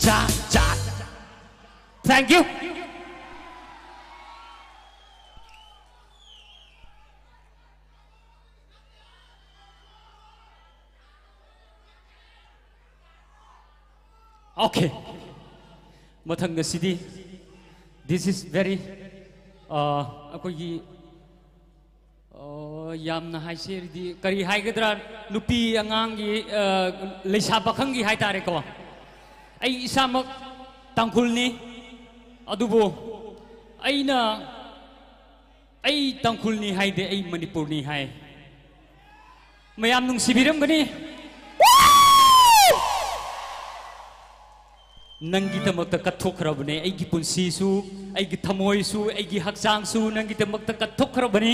ꯖꯥ, ꯖꯥ꯫ Thank you. Okay. ꯃꯊꯪ ꯑꯁꯤꯗꯤ, this is very, ꯑ, ꯑꯩꯈꯣꯏꯒꯤ, ꯑ, ꯌꯥꯝꯅ ꯍꯥꯏꯁꯦꯔꯗꯤ ꯀꯔꯤ ꯍꯥꯏꯒꯗ꯭ꯔꯥ, ꯅꯨꯄꯤ ꯑꯉꯥꯡꯒꯤ, ꯑ, ꯂꯩꯁꯥ ꯄꯥꯈꯪꯒꯤ ꯍꯥꯏꯇꯥꯔꯦꯀꯣ꯫ ꯑꯩ ꯏꯁꯥꯃꯛ ꯇꯥꯡꯈꯨꯜꯅꯤ, ꯑꯗꯨꯕꯨ ꯑꯩꯅ ꯑꯩ ꯇꯥꯡꯈꯨꯜꯅꯤ ꯍꯥꯏꯗꯦ, ꯑꯩ ꯃꯅꯤꯄꯨꯔꯅꯤ ꯍꯥꯏ꯫ ꯃꯌꯥꯝ ꯅꯨꯡꯁꯤꯕꯤꯔꯝꯒꯅꯤ꯫ ꯅꯪꯒꯤꯗꯃꯛꯇ ꯀꯠꯊꯣꯛꯈ꯭ꯔꯕꯅꯦ ꯑꯩꯒꯤ ꯄꯨꯟꯁꯤꯁꯨ, ꯑꯩꯒꯤ ꯊꯃꯣꯏꯁꯨ, ꯑꯩꯒꯤ ꯍꯛꯆꯥꯡꯁꯨ ꯅꯪꯒꯤꯗꯃꯛꯇ ꯀꯠꯊꯣꯛꯈ꯭ꯔꯕꯅꯤ꯫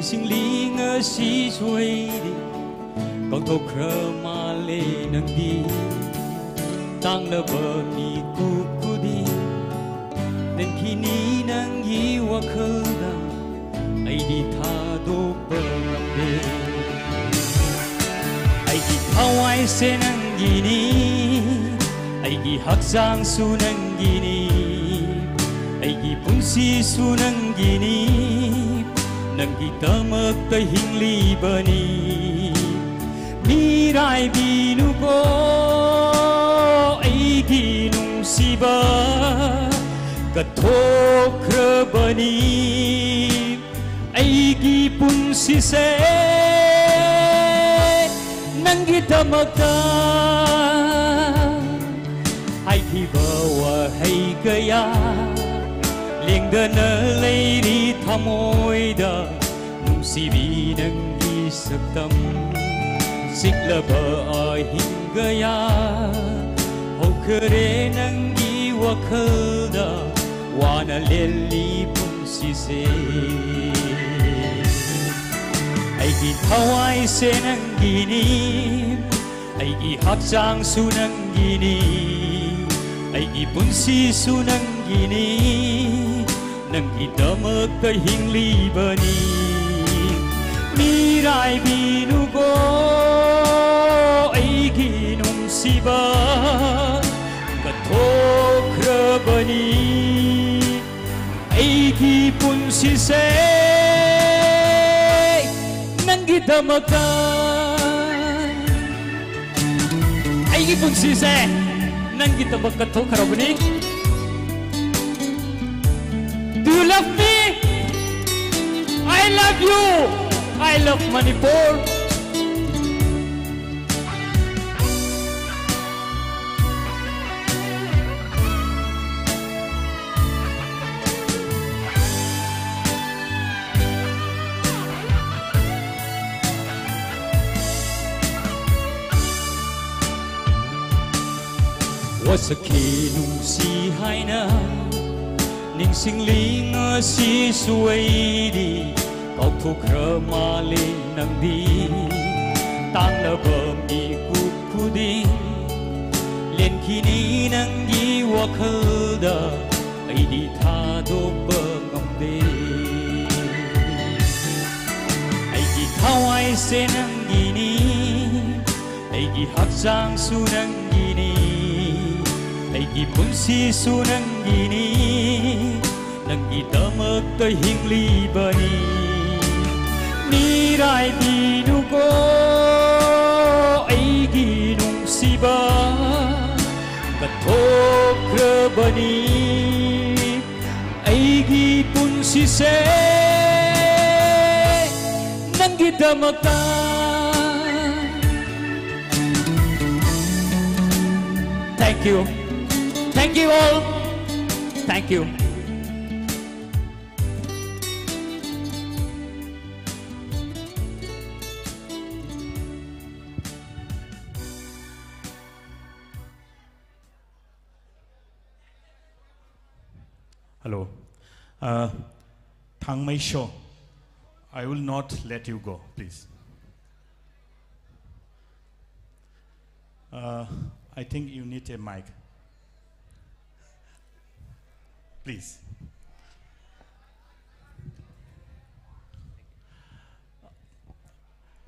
ꯁꯤꯡꯂꯤ ꯉꯁꯤꯁꯨ ꯑꯩꯗꯤ ꯀꯥꯎꯊꯣꯛꯈ꯭ꯔ ꯃꯥꯜꯂꯦ ꯅꯪꯗꯤ꯫ ꯇꯥꯡꯂꯕ ꯃꯤꯀꯨꯞ ꯈꯨꯗꯤꯡ ꯅꯪꯒꯤꯅꯤ, ꯅꯪꯒꯤ ꯋꯥꯈꯜꯗ ꯑꯩꯗꯤ ꯊꯥꯗꯣꯛꯄ ꯉꯝꯗꯦ꯫ ꯑꯩꯒꯤ ꯊꯋꯥꯏꯁꯦ ꯅꯪꯒꯤꯅꯤ, ꯑꯩꯒꯤ ꯍꯛꯆꯥꯡꯁꯨ ꯅꯪꯒꯤꯅꯤ, ꯑꯩꯒꯤ ꯄꯨꯟꯁꯤꯁꯨ ꯅꯪꯒꯤꯅꯤ, ꯅꯪꯒꯤꯗꯃꯛꯇ ꯍꯤꯡꯂꯤꯕꯅꯤ꯫ ꯃꯤꯔꯥꯏꯕꯤꯅꯨꯀꯣ ꯑꯩꯒꯤ ꯅꯨꯡꯁꯤꯕ, ꯀꯠꯊꯣꯛꯈ꯭ꯔꯕꯅꯤ ꯑꯩꯒꯤ ꯄꯨꯟꯁꯤꯁꯦ ꯅꯪꯒꯤꯗꯃꯛꯇ꯫ ꯍꯥꯏꯈꯤꯕ ꯋꯥꯍꯩ ꯀꯌꯥ ꯂꯦꯡꯗꯅ ꯂꯩꯔꯤ ꯊꯃꯣꯏꯗ, ꯅꯨꯡꯁꯤꯕꯤ ꯅꯪꯒꯤ ꯁꯛꯇꯝ꯫ ꯆꯤꯛꯂꯕ ꯑꯍꯤꯡ ꯀꯌꯥ ꯍꯧꯈꯔꯦ ꯅꯪꯒꯤ ꯋꯥꯈꯜꯗ, ꯋꯥꯅ ꯂꯦꯜꯂꯤ ꯄꯨꯟꯁꯤꯁꯦ꯫ ꯑꯩꯒꯤ ꯊꯋꯥꯏꯁꯦ ꯅꯪꯒꯤꯅꯤ, ꯑꯩꯒꯤ ꯍꯛꯆꯥꯡꯁꯨ ꯅꯪꯒꯤꯅꯤ, ꯑꯩꯒꯤ ꯄꯨꯟꯁꯤꯁꯨ ꯅꯪꯒꯤꯅꯤ, ꯅꯪꯒꯤꯗꯃꯛꯇ ꯍꯤꯡꯂꯤꯕꯅꯤ꯫ ꯃꯤꯔꯥꯏꯕꯤꯅꯨꯀꯣ ꯑꯩꯒꯤ ꯅꯨꯡꯁꯤꯕ, ꯀꯠꯊꯣꯛꯈ꯭ꯔꯕꯅꯤ ꯑꯩꯒꯤ ꯄꯨꯟꯁꯤꯁꯦ ꯅꯪꯒꯤꯗꯃꯛꯇ꯫ ꯑꯩꯒꯤ ꯄꯨꯟꯁꯤꯁꯦ ꯅꯪꯒꯤꯗꯃꯛ ꯀꯠꯊꯣꯛꯈ꯭ꯔꯕꯅꯤ꯫ Do you love me? I love you. I love Manipur. ꯋꯥꯁꯛꯈꯤ ꯅꯨꯡꯁꯤ ꯍꯥꯏꯅ ꯅꯤꯡꯁꯤꯡꯂꯤ ꯉꯁꯤꯁꯨ ꯑꯩꯗꯤ꯫ ꯀꯥꯎꯊꯣꯛꯈ꯭ꯔ ꯃꯥꯜꯂꯦ ꯅꯪꯗꯤ꯫ ꯇꯥꯡꯂꯕ ꯃꯤꯀꯨꯞ ꯈꯨꯗꯤꯡ ꯂꯦꯟꯈꯤꯅꯤ ꯅꯪꯒꯤ ꯋꯥꯈꯜꯗ꯫ ꯑꯩꯗꯤ ꯊꯥꯗꯣꯛꯄ ꯉꯝꯗꯦ꯫ ꯑꯩꯒꯤ ꯊꯋꯥꯏꯁꯦ ꯅꯪꯒꯤꯅꯤ꯫ ꯑꯩꯒꯤ ꯍꯛꯆꯥꯡꯁꯨ ꯅꯪꯒꯤꯅꯤ꯫ ꯑꯩꯒꯤ ꯄꯨꯟꯁꯤꯁꯨ ꯅꯪꯒꯤꯅꯤ꯫ ꯅꯪꯒꯤꯗꯃꯛꯇ ꯍꯤꯡꯂꯤꯕꯅꯤ꯫ ꯃꯤꯔꯥꯏꯕꯤꯅꯨꯀꯣ ꯑꯩꯒꯤ ꯅꯨꯡꯁꯤꯕ꯫ ꯀꯠꯊꯣꯛꯈ꯭ꯔꯕꯅꯤ ꯑꯩꯒꯤ ꯄꯨꯟꯁꯤꯁꯦ ꯅꯪꯒꯤꯗꯃꯛꯇ꯫ Thank you. Thank you all. Thank you. Hello. Uh, Thangmei Show, I will not let you go, please. Uh, I think you need a mic. Please.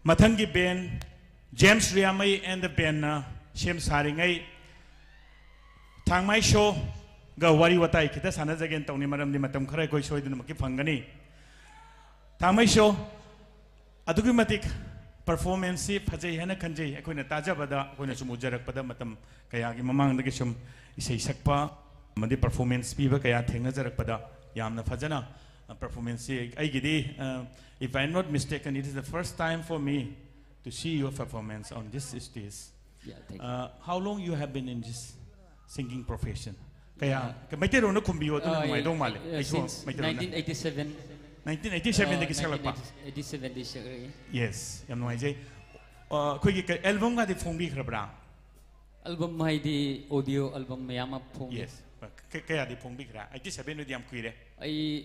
ꯃꯊꯪꯒꯤ band, James Riamei and the band ꯅ ꯁꯦꯝ ꯁꯥꯔꯤꯉꯩ, ꯊꯥꯡꯃꯥꯏ Show ꯒ ꯋꯥꯔꯤ ꯋꯥꯇꯥꯏ ꯈꯤꯇ ꯁꯥꯟꯅꯖꯒꯦꯅ ꯇꯧꯅꯤ, ꯃꯔꯝꯗꯤ ꯃꯇꯝ ꯈꯔ ꯑꯩꯈꯣꯏ ꯁꯣꯏꯗꯅꯃꯛꯀꯤ ꯐꯪꯒꯅꯤ꯫ ꯊꯥꯡꯃꯥꯏ Show ꯑꯗꯨꯛꯀꯤ ꯃꯇꯤꯛ performance ꯁꯤ ꯐꯖꯩ ꯍꯥꯏꯅ ꯈꯟꯖꯩ꯫ ꯑꯩꯈꯣꯏꯅ ꯇꯥꯖꯕꯗ, ꯑꯩꯈꯣꯏꯅ ꯁꯨꯝ ꯎꯖꯔꯛꯄꯗ, ꯃꯇꯝ ꯀꯌꯥꯒꯤ ꯃꯃꯥꯡꯗꯒꯤ ꯁꯨꯝ ꯏꯁꯩ ꯁꯛꯄ ꯑꯃꯗꯤ performance ꯄꯤꯕ ꯀꯌꯥ ꯊꯦꯡꯅꯖꯔꯛꯄꯗ, ꯌꯥꯝꯅ ꯐꯖꯅ, ꯑ, performance ꯁꯤ ꯑꯩꯒꯤꯗꯤ, uh, if I am not mistaken, it is the first time for me to see your performance on this stage. Yeah, thank you. Uh, how long you have been in this singing profession? ꯀꯌꯥ, ꯃꯩꯇꯩꯂꯣꯟꯅ ꯈꯨꯝꯕꯤꯌꯣ, ꯑꯗꯨꯅ ꯅꯨꯡꯉꯥꯏꯗꯧ ꯃꯥꯜꯂꯦ꯫ ꯑꯩꯁꯨ since ꯃꯩꯇꯩꯂꯣꯟꯅ꯫ Nineteen eighty-seven. Nineteen eighty-seven ꯗꯒꯤ ꯁꯛꯂꯛꯄ꯫ Nineteen eighty-seven ꯗꯒꯤ ꯁꯛꯂꯛꯏ꯫ Yes, ꯌꯥꯝ ꯅꯨꯡꯉꯥꯏꯖꯩ꯫ ꯑ, ꯑꯩꯈꯣꯏꯒꯤ ꯀ-, album ꯒꯗꯤ ꯐꯣꯡꯕꯤꯈ꯭ꯔꯕ꯭ꯔꯥ? Album ꯍꯥꯏꯗꯤ audio album ꯃꯌꯥꯝ ꯑꯃ ꯐꯣꯡꯉꯤ꯫ Yes. ꯀ-, ꯀꯌꯥꯗꯤ ꯐꯣꯡꯕꯤꯈ꯭ꯔꯦ? Eighty-seven ꯗꯨꯗꯤ ꯌꯥꯝ ꯀꯨꯏꯔꯦ꯫ ꯑꯩ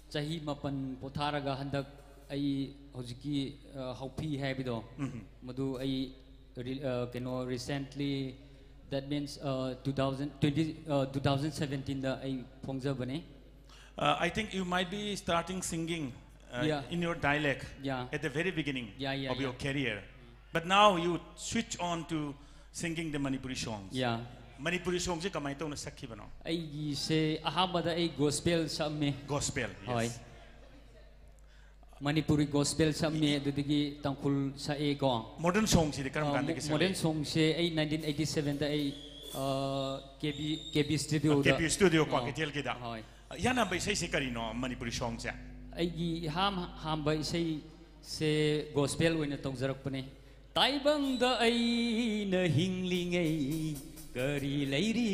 ꯆꯍꯤ ꯃꯥꯄꯟ ꯄꯣꯊꯥꯔꯒ ꯍꯟꯗꯛ ꯑꯩ ꯍꯧꯖꯤꯛꯀꯤ ꯑ, ꯍꯥꯎꯐꯤ ꯍꯥꯏꯕꯗꯣ, ꯃꯗꯨ ꯑꯩ ꯔꯤ- ꯑ, ꯀꯩꯅꯣ, recently, that means, ꯑ, two thousand twenty, ꯑ, two thousand seventeenꯗ ꯑꯩ ꯐꯣꯡꯖꯕꯅꯦ꯫ Uh, I think you might be starting singing uh, Yeah. in your dialect Yeah. at the very beginning Yeah, yeah, of your yeah. career. But now you switch on to singing the Manipuri songs. Yeah. Manipuri songꯁꯦ ꯀꯃꯥꯏꯅ ꯇꯧꯅ ꯁꯛꯈꯤꯕꯅꯣ? ꯑꯩꯒꯤꯁꯦ ꯑꯍꯥꯟꯕꯗ ꯑꯩ gospel ꯁꯛꯑꯝꯃꯦ꯫ Gospel. ꯍꯣꯏ꯫ Yes. Manipuri gospel ꯁꯛꯑꯝꯃꯦ, ꯑꯗꯨꯗꯒꯤ ꯇꯥꯡꯈꯨꯜ ꯁꯛꯑꯦꯀꯣ꯫ Modern songꯁꯤꯗꯤ ꯀꯔꯝ ꯀꯥꯟꯗꯒꯤ ꯃꯣ- modern ꯁꯛꯂꯛꯏ? Songꯁꯦ ꯑꯩ nineteen eighty sevenꯗ ꯑꯩ ꯀꯦ ꯕꯤ ꯀꯦ ꯕꯤ ꯁ꯭ꯇꯨꯗꯤꯑꯣꯗ ꯀꯦ ꯕꯤ ꯁ꯭ꯇꯨꯗꯤꯑꯣ ꯀ꯭ꯋꯥꯀꯩꯊꯦꯜꯒꯤꯗ꯫ ꯍꯣꯏ꯫ ꯏꯍꯥꯟ ꯍꯥꯟꯕ ꯏꯁꯩꯁꯦ ꯀꯔꯤꯅꯣ ꯃꯅꯤꯄꯨꯔꯤ ꯁꯣꯡꯁꯦ? ꯑꯩꯒꯤ ꯏꯍꯥꯟ ꯍꯥꯟꯕ ꯏꯁꯩꯁꯦ gospel ꯑꯣꯏꯅ ꯇꯧꯖꯔꯛꯄꯅꯦ꯫ ꯇꯥꯏꯕꯪꯗ ꯑꯩꯅ ꯍꯤꯡꯂꯤꯉꯩ ꯀꯔꯤ ꯂꯩꯔꯤ?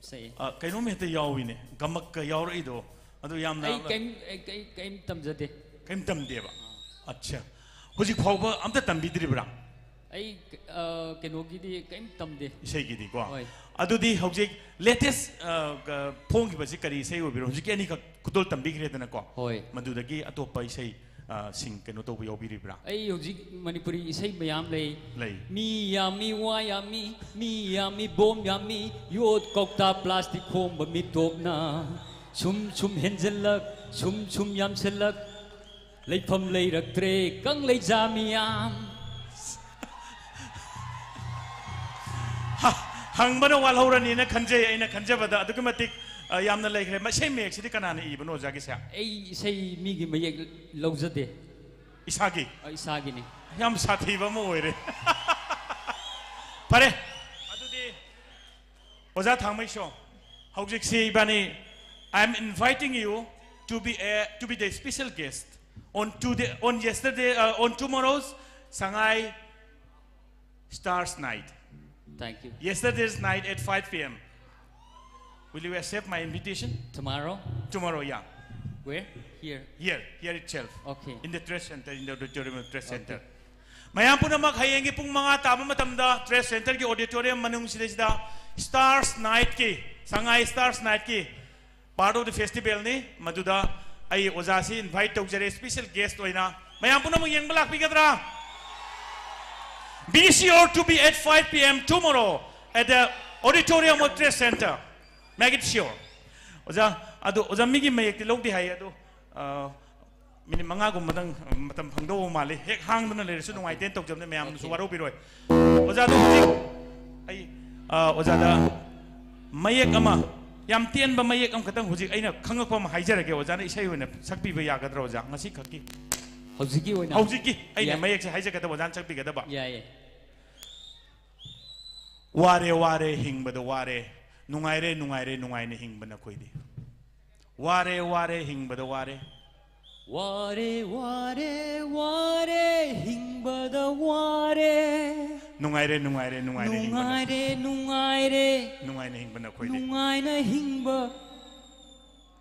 ꯁꯛꯑꯦ꯫ ꯑ, ꯀꯩꯅꯣꯝ ꯍꯦꯛꯇ ꯌꯥꯎꯏꯅꯦ, ꯒꯃꯛꯀ ꯌꯥꯎꯔꯛꯏꯗꯣ꯫ ꯑꯗꯨ ꯌꯥꯝꯅ ꯑꯩ ꯀꯩꯝ ꯑꯩ- ꯑꯩ ꯀꯩꯝ ꯇꯝꯖꯗꯦ꯫ ꯀꯩꯝ ꯇꯝꯗꯦꯕ꯫ ꯑꯠꯆꯥ꯫ ꯍꯧꯖꯤꯛ ꯐꯥꯎꯕ ꯑꯝꯇ ꯇꯝꯕꯤꯗ꯭ꯔꯤꯕ꯭ꯔꯥ? ꯑꯩ ꯑ, ꯀꯩꯅꯣꯒꯤꯗꯤ ꯀꯩꯝ ꯇꯝꯗꯦ꯫ ꯏꯁꯩꯒꯤꯗꯤꯀꯣ꯫ ꯍꯣꯏ꯫ ꯑꯗꯨꯗꯤ ꯍꯧꯖꯤꯛ latest ꯑ, ꯒ- ꯐꯣꯡꯈꯤꯕꯁꯤ ꯀꯔꯤ ꯏꯁꯩ ꯑꯣꯏꯕꯤꯔꯣ? ꯍꯧꯖꯤꯛꯀꯤ ꯑꯅꯤꯈꯛ ꯈꯨꯗꯣꯜ ꯇꯝꯕꯤꯈ꯭ꯔꯦꯗꯅꯀꯣ꯫ ꯍꯣꯏ꯫ ꯃꯗꯨꯗꯒꯤ ꯑꯇꯣꯞꯄ ꯏꯁꯩ ꯑ, ꯁꯤꯡ ꯀꯩꯅꯣ ꯇꯧꯕ ꯌꯥꯎꯕꯤꯔꯤꯕ꯭ꯔꯥ? ꯑꯩ ꯍꯧꯖꯤꯛ ꯃꯅꯤꯄꯨꯔꯤ ꯏꯁꯩ ꯃꯌꯥꯝ ꯂꯩ꯫ ꯂꯩ꯫ ꯃꯤ ꯌꯥꯝꯃꯤ, ꯋꯥ ꯌꯥꯝꯃꯤ, ꯃꯤ ꯌꯥꯝꯃꯤ, ꯕꯣꯝ ꯌꯥꯝꯃꯤ, ꯌꯣꯠ ꯀꯧꯇꯥ plastic ꯈꯣꯝꯕ ꯃꯤꯇꯣꯞꯅ ꯁꯨꯝ ꯁꯨꯝ ꯍꯦꯟꯖꯜꯂꯛ, ꯁꯨꯝ ꯁꯨꯝ ꯌꯥꯝꯁꯤꯜꯂꯛ, ꯂꯩꯐꯝ ꯂꯩꯔꯛꯇ꯭ꯔꯦ ꯀꯪꯂꯩꯖꯥ ꯃꯤꯌꯥꯝ꯫ ꯍ, ꯍꯪꯕꯅ ꯋꯥꯠꯍꯧꯔꯅꯤꯅ ꯈꯟꯖꯩ꯫ ꯑꯩꯅ ꯈꯟꯖꯕꯗ ꯑꯗꯨꯛꯀꯤ ꯃꯇꯤꯛ ꯑ, ꯌꯥꯝꯅ ꯂꯩꯈ꯭ꯔꯦ꯫ ꯃꯁꯤ ꯃꯌꯦꯛꯁꯤꯗꯤ ꯀꯅꯥꯅ ꯏꯕꯅꯣ, ꯑꯣꯖꯥꯒꯤꯁꯦ? ꯑꯩ ꯏꯁꯩ ꯃꯤꯒꯤ ꯃꯌꯦꯛ ꯂꯧꯖꯗꯦ꯫ ꯏꯁꯥꯒꯤ? ꯑ, ꯏꯁꯥꯒꯤꯅꯤ꯫ ꯌꯥꯝ ꯁꯥꯊꯤꯕ ꯑꯃ ꯑꯣꯏꯔꯦ꯫ ꯐꯔꯦ, ꯑꯗꯨꯗꯤ ꯑꯣꯖꯥ ꯊꯥꯡꯃꯩꯁꯣ, ꯍꯧꯖꯤꯛꯁꯤ ꯏꯕꯥꯅꯤ, I am inviting you to be a, to be the special guest on today, on yesterday, uh, on tomorrow's Sangai Stars Night. Thank you. Yesterday's night at five p.m. Will you accept my invitation? Tomorrow? Tomorrow, yeah. Where? Here. Here, here itself. Okay. In the Trade Center, in the auditorium of Trade Center. Okay. ꯃꯌꯥꯝ ꯄꯨꯝꯅꯃꯛ ꯍꯌꯦꯡꯒꯤ ꯄꯨꯡ ꯃꯉꯥ ꯇꯥꯕ ꯃꯇꯝꯗ Trade Centerꯒꯤ auditorium ꯃꯅꯨꯡꯁꯤꯗꯩꯁꯤꯗ Stars Nightꯀꯤ, Sangai Stars Nightꯀꯤ part of the festivalꯅꯤ꯫ ꯃꯗꯨꯗ ꯑꯩ ꯑꯣꯖꯥꯁꯤ invite ꯇꯧꯖꯔꯦ special guest ꯑꯣꯏꯅ꯫ ꯃꯌꯥꯝ ꯄꯨꯝꯅꯃꯛ ꯌꯦꯡꯕ ꯂꯥꯛꯄꯤꯒꯗ꯭ꯔꯥ? Be sure to be at five p.m. tomorrow at the auditorium of Trade Center. Make it sure. ꯑꯣꯖꯥ, ꯑꯗꯨ ꯑꯣꯖꯥ ꯃꯤꯒꯤ ꯃꯌꯦꯛꯇꯤ ꯂꯧꯗꯦ ꯍꯥꯏ, ꯑꯗꯨ, ꯑ, ꯃꯤꯅꯤꯠ ꯃꯉꯥꯒꯨꯝꯕꯗꯪ ꯃꯇꯝ ꯐꯪꯗꯧꯕ ꯃꯥꯜꯂꯤ꯫ ꯍꯦꯛ ꯍꯥꯡꯗꯨꯅ ꯂꯩꯔꯁꯨ ꯅꯨꯡꯉꯥꯏꯇꯦꯅ ꯇꯧꯖꯕꯅꯦ, ꯃꯌꯥꯝꯅꯁꯨ ꯋꯥꯔꯧꯕꯤꯔꯣꯏ꯫ ꯑꯣꯖꯥꯗꯣ ꯍꯧꯖꯤꯛ ꯑꯩ, ꯑ, ꯑꯣꯖꯥꯗ ꯃꯌꯦꯛ ꯑꯃ, ꯌꯥꯝ ꯇꯦꯟꯕ ꯃꯌꯦꯛ ꯑꯃꯈꯛꯇꯪ ꯍꯧꯖꯤꯛ ꯑꯩꯅ ꯈꯪꯉꯛꯄ ꯑꯃ ꯍꯥꯏꯖꯔꯒꯦ, ꯑꯣꯖꯥꯅ ꯏꯁꯩ ꯑꯣꯏꯅ ꯁꯛꯄꯤꯕ ꯌꯥꯒꯗ꯭ꯔꯥ ꯑꯣꯖꯥ? ꯉꯁꯤ ꯈꯛꯀꯤ꯫ ꯍꯧꯖꯤꯛꯀꯤ ꯑꯣꯏꯅ? ꯍꯧꯖꯤꯛꯀꯤ ꯑꯩꯅ ꯌꯥꯏ꯫ ꯃꯌꯦꯛꯁꯦ ꯍꯥꯏꯖꯒꯗꯕ, ꯑꯣꯖꯥꯅ ꯁꯛꯄꯤꯒꯗꯕ꯫ ꯌꯥꯏꯌꯦ꯫ ꯋꯥꯔꯦ ꯋꯥꯔꯦ ꯍꯤꯡꯕꯗ ꯋꯥꯔꯦ, ꯅꯨꯡꯉꯥꯏꯔꯦ ꯅꯨꯡꯉꯥꯏꯔꯦ ꯅꯨꯡꯉꯥꯏꯅ ꯍꯤꯡꯕ ꯅꯈꯣꯏꯗꯤ꯫ ꯋꯥꯔꯦ ꯋꯥꯔꯦ ꯍꯤꯡꯕꯗ ꯋꯥꯔꯦ꯫ ꯋꯥꯔꯦ ꯋꯥꯔꯦ ꯋꯥꯔꯦ ꯍꯤꯡꯕꯗ ꯋꯥꯔꯦ꯫ ꯅꯨꯡꯉꯥꯏꯔꯦ ꯅꯨꯡꯉꯥꯏꯔꯦ ꯅꯨꯡꯉꯥꯏꯅ ꯍꯤꯡꯕ ꯅꯈꯣꯏꯗꯤ꯫ ꯅꯨꯡꯉꯥꯏꯔꯦ ꯅꯨꯡꯉꯥꯏꯔꯦ ꯅꯨꯡꯉꯥꯏꯅ ꯍꯤꯡꯕ ꯅꯈꯣꯏꯗꯤ꯫ ꯅꯨꯡꯉꯥꯏꯅ ꯍꯤꯡꯕ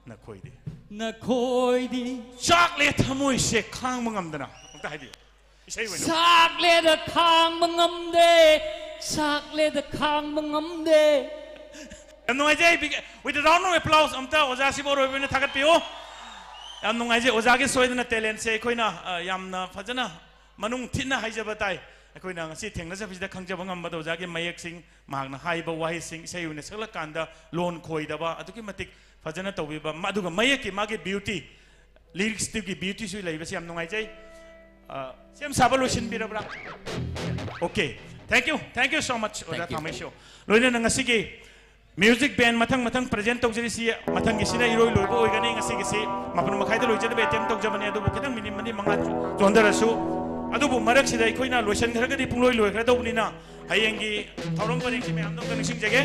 ꯅꯈꯣꯏꯗꯤ꯫ ꯅꯈꯣꯏꯗꯤ꯫ ꯆꯥꯛꯂꯦ ꯊꯃꯣꯏꯁꯦ ꯈꯥꯡꯕ ꯉꯝꯗꯅ꯫ ꯑꯝꯇ ꯍꯥꯏꯕꯤꯌꯨ꯫ ꯏꯁꯩ ꯑꯣꯏꯅ꯫ ꯆꯥꯛꯂꯦꯗ ꯈꯥꯡꯕ ꯉꯝꯗꯦ, ꯆꯥꯛꯂꯦꯗ ꯈꯥꯡꯕ ꯉꯝꯗꯦ꯫ ꯌꯥꯝ ꯅꯨꯡꯉꯥꯏꯖꯩ꯫ Big, with a round of applause ꯑꯝꯇ ꯑꯣꯖꯥꯁꯤꯕꯨ ꯑꯔꯣꯏꯕ ꯑꯣꯏꯅ ꯊꯥꯒꯠꯄꯤꯌꯨ꯫ ꯌꯥꯝ ꯅꯨꯡꯉꯥꯏꯖꯩ꯫ ꯑꯣꯖꯥꯒꯤ ꯁꯣꯏꯗꯅ talentꯁꯦ ꯑꯩꯈꯣꯏꯅ, ꯑ, ꯌꯥꯝꯅ ꯐꯖꯅ ꯃꯅꯨꯡ ꯊꯤꯟꯅ ꯍꯥꯏꯖꯕ ꯇꯥꯏ꯫ ꯑꯩꯈꯣꯏꯅ ꯉꯁꯤ ꯊꯦꯡꯅꯖꯕꯁꯤꯗ ꯈꯪꯖꯕ ꯉꯝꯕꯗ ꯑꯣꯖꯥꯒꯤ ꯃꯌꯦꯛꯁꯤꯡ, ꯃꯍꯥꯛꯅ ꯍꯥꯏꯕ ꯋꯥꯍꯩꯁꯤꯡ, ꯏꯁꯩ ꯑꯣꯏꯅ ꯁꯛꯂꯀꯥꯟꯗ ꯂꯣꯟ ꯈꯣꯏꯗꯕ, ꯑꯗꯨꯛꯀꯤ ꯃꯇꯤꯛ ꯐꯖꯅ ꯇꯧꯕꯤꯕ, ꯃ-, ꯑꯗꯨꯒ ꯃꯌꯦꯛꯀꯤ ꯃꯥꯒꯤ beauty, lyricsꯇꯨꯒꯤ beautyꯁꯨ ꯂꯩꯕꯁꯤ ꯌꯥꯝ ꯅꯨꯡꯉꯥꯏꯖꯩ꯫ ꯑ, ꯁꯦꯝ ꯁꯥꯕ ꯂꯣꯏꯁꯤꯟꯕꯤꯔꯕ꯭ꯔꯥ? Okay. Thank you. Thank you so much, ꯑꯣꯖꯥ Thank you. ꯊꯥꯃꯩꯁꯨ꯫ ꯂꯣꯏꯅꯅ ꯉꯁꯤꯒꯤ music band ꯃꯊꯪ ꯃꯊꯪ present ꯇꯧꯖꯔꯤꯁꯤ, ꯃꯊꯪꯒꯤꯁꯤꯅ ꯏꯔꯣꯏ ꯂꯣꯏꯕ ꯑꯣꯏꯒꯅꯤ꯫ ꯉꯁꯤꯒꯤꯁꯤ ꯃꯥꯄꯟ ꯃꯈꯥꯏꯗ ꯂꯣꯏꯖꯅꯕ attempt ꯇꯧꯖꯕꯅꯤ, ꯑꯗꯨꯕꯨ ꯈꯤꯇꯪ ꯃꯤꯅꯤꯠ ꯃꯔꯤ ꯃꯉꯥ ꯆꯣꯟꯊꯔꯁꯨ, ꯑꯗꯨꯕꯨ ꯃꯔꯛꯁꯤꯗ ꯑꯩꯈꯣꯏꯅ ꯂꯣꯏꯁꯤꯟꯈ꯭ꯔꯒꯗꯤ ꯄꯨꯡꯂꯣꯏ ꯂꯣꯏꯈ꯭ꯔꯗꯧꯕꯅꯤꯅ, ꯍꯌꯦꯡꯒꯤ ꯊꯧꯔꯝ ꯄꯔꯦꯡꯁꯤ ꯃꯌꯥꯝꯗ ꯑꯝꯇ ꯅꯤꯡꯁꯤꯡꯖꯒꯦ꯫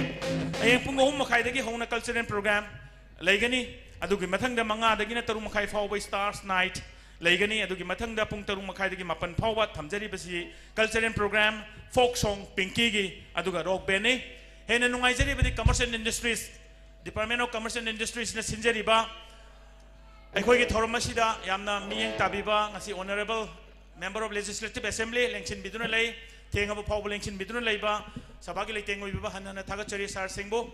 ꯍꯌꯦꯡ ꯄꯨꯡ ꯑꯍꯨꯝ ꯃꯈꯥꯏꯗꯒꯤ ꯍꯧꯅ cultural program ꯂꯩꯒꯅꯤ꯫ ꯑꯗꯨꯒꯤ ꯃꯊꯪꯗ ꯃꯉꯥꯗꯒꯤꯅ ꯇꯔꯨꯛ ꯃꯈꯥꯏ ꯐꯥꯎꯕ Stars Night ꯂꯩꯒꯅꯤ꯫ ꯑꯗꯨꯒꯤ ꯃꯊꯪꯗ ꯄꯨꯡ ꯇꯔꯨꯛ ꯃꯈꯥꯏꯗꯒꯤ ꯃꯥꯄꯟ ꯐꯥꯎꯕ ꯊꯝꯖꯔꯤꯕꯁꯤ cultural program, folk song, ꯄꯤꯡꯀꯤꯒꯤ, ꯑꯗꯨꯒ rock bandꯅꯤ꯫ ꯍꯦꯟꯅ ꯅꯨꯡꯉꯥꯏꯖꯔꯤꯕꯗꯤ Commerce and Industries, Department of Commerce and Industriesꯅ ꯁꯤꯟꯖꯔꯤꯕ ꯑꯩꯈꯣꯏꯒꯤ ꯊꯧꯔꯝ ꯑꯁꯤꯗ ꯌꯥꯝꯅ ꯃꯤꯠꯌꯦꯡ ꯇꯥꯕꯤꯕ ꯉꯁꯤ Honourable Member of Legislative Assembly ꯂꯦꯡꯁꯤꯟꯕꯤꯗꯨꯅ ꯂꯩ, ꯊꯦꯡꯉꯕ ꯐꯥꯎꯕ ꯂꯦꯡꯁꯤꯟꯕꯤꯗꯨꯅ ꯂꯩꯕ ꯁꯚꯥꯒꯤ ꯂꯩꯇꯦꯡ ꯑꯣꯏꯕꯤꯕ ꯍꯟꯅ ꯍꯟꯅ ꯊꯥꯒꯠꯆꯔꯤ ꯁꯥꯔꯁꯤꯡꯕꯨ꯫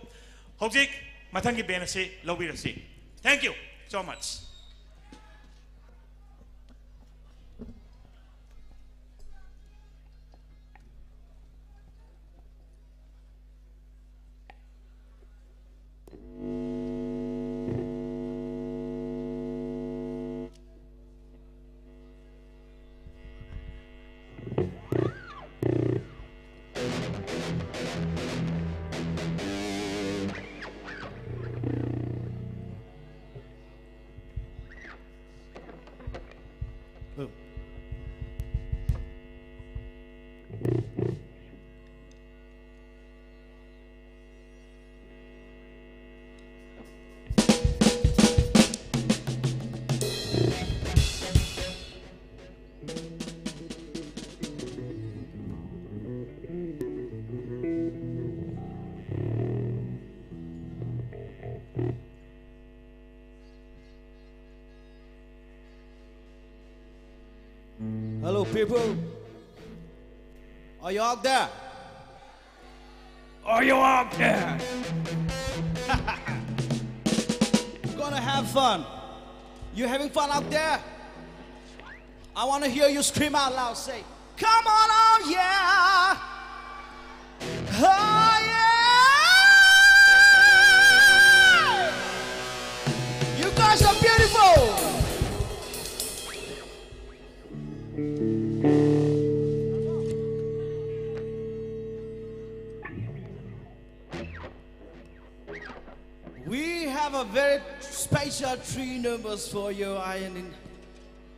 ꯍꯧꯖꯤꯛ ꯃꯊꯪꯒꯤ band ꯑꯁꯤ ꯂꯧꯕꯤꯔꯁꯤ꯫ Thank you so much. Boom. Hello, people. Are you out there? Are you out there? We're gonna have fun. You having fun out there? I wanna hear you scream out loud. Say, "Come on out, yeah!" Oh, yeah! You guys are beautiful. We have a very special three numbers for you. I,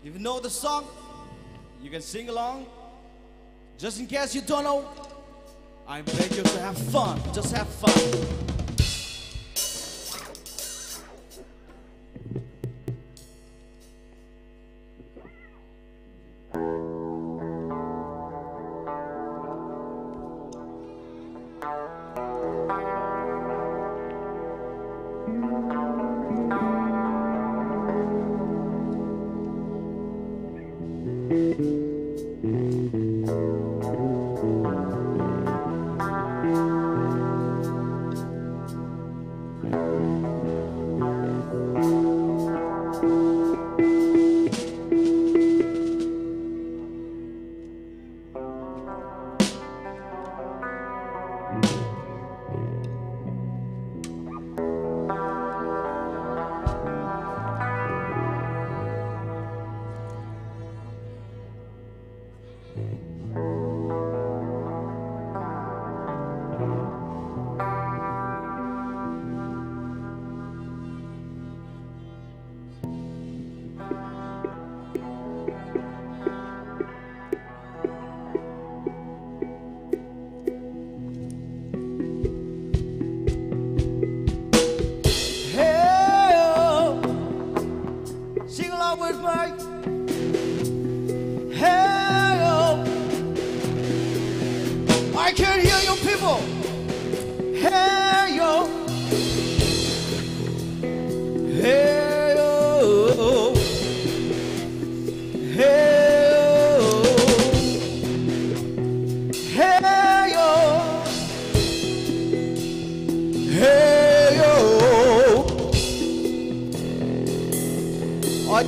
if you know the song, you can sing along. Just in case you don't know, I beg you to have fun. Just have fun.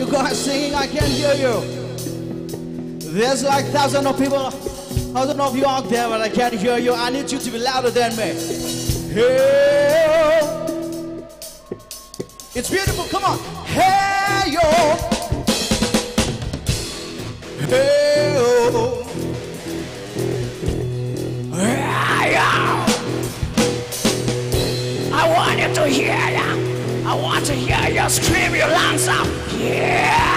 You guys singing, I can't hear you. There's like thousands of people, thousands of you out there, but I can't hear you. I need you to be louder than me. Hey, it's beautiful. Come on. Hey yo. Hey yo. Hey yo. I want you to hear that. I want to hear you scream your lungs up. Yeah.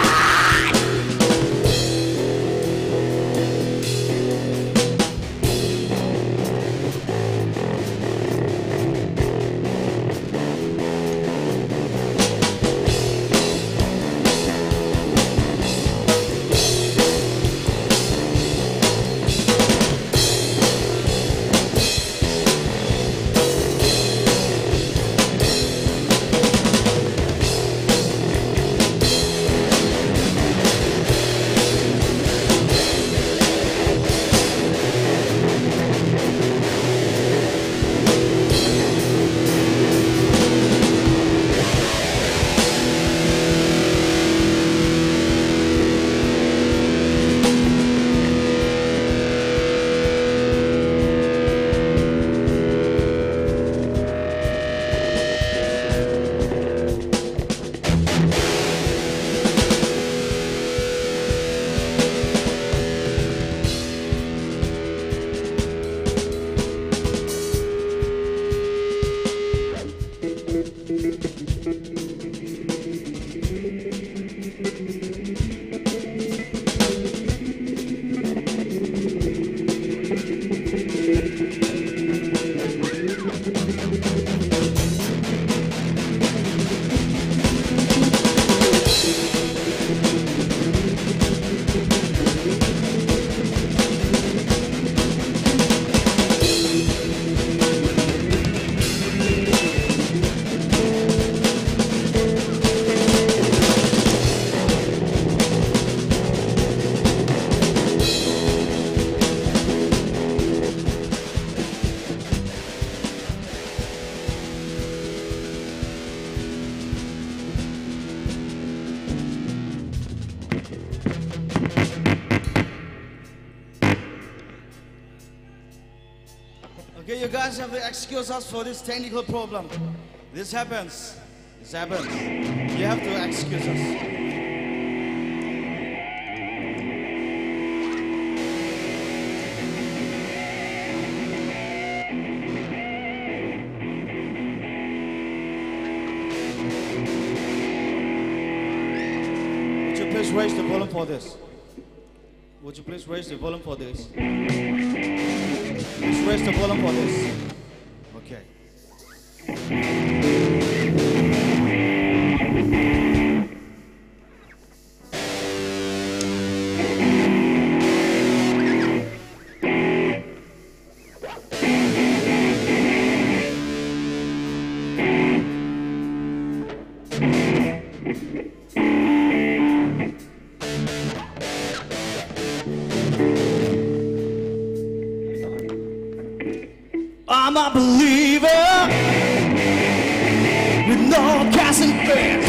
Okay, you guys have to excuse us for this technical problem. This happens. This happens. You have to excuse us. Would you please raise the volume for this? Would you please raise the volume for this? Please raise the volume for this. Okay. I'm a believer with no casting faith.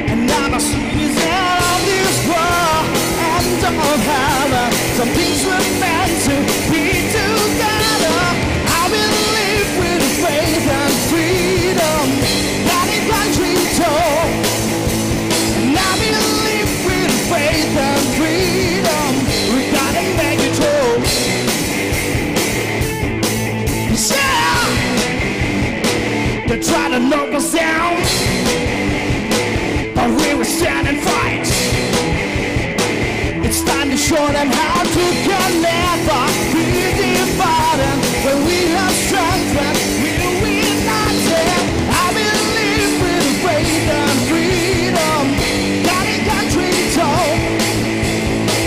And I'm a citizen of this world and of heaven. Some things were meant to be together. I believe with faith and freedom. Got a country too. And I believe with faith and freedom. We gotta make it through. Yeah! They try to knock us down, but we will stand and fight. It's time to show them how to can never be divided. When we have strength and we are united, I believe with faith and freedom. Got a country too.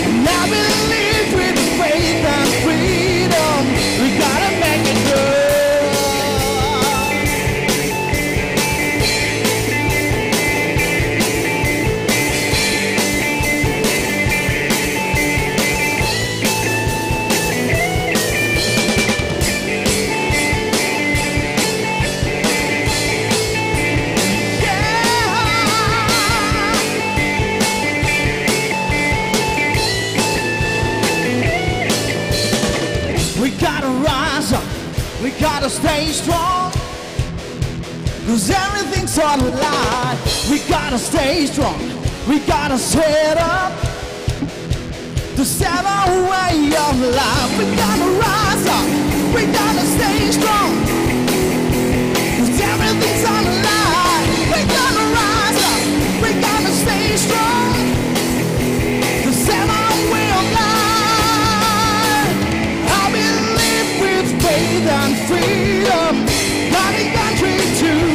And I believe with faith and freedom, we gotta make it through. We gotta stay strong, cause everything's on the line. We gotta stay strong, we gotta set up. The seven way of life. We gotta rise up, we gotta stay strong, cause everything's on the line. We gotta rise up, we gotta stay strong, the seven way of life. I believe with faith and freedom, got a country too.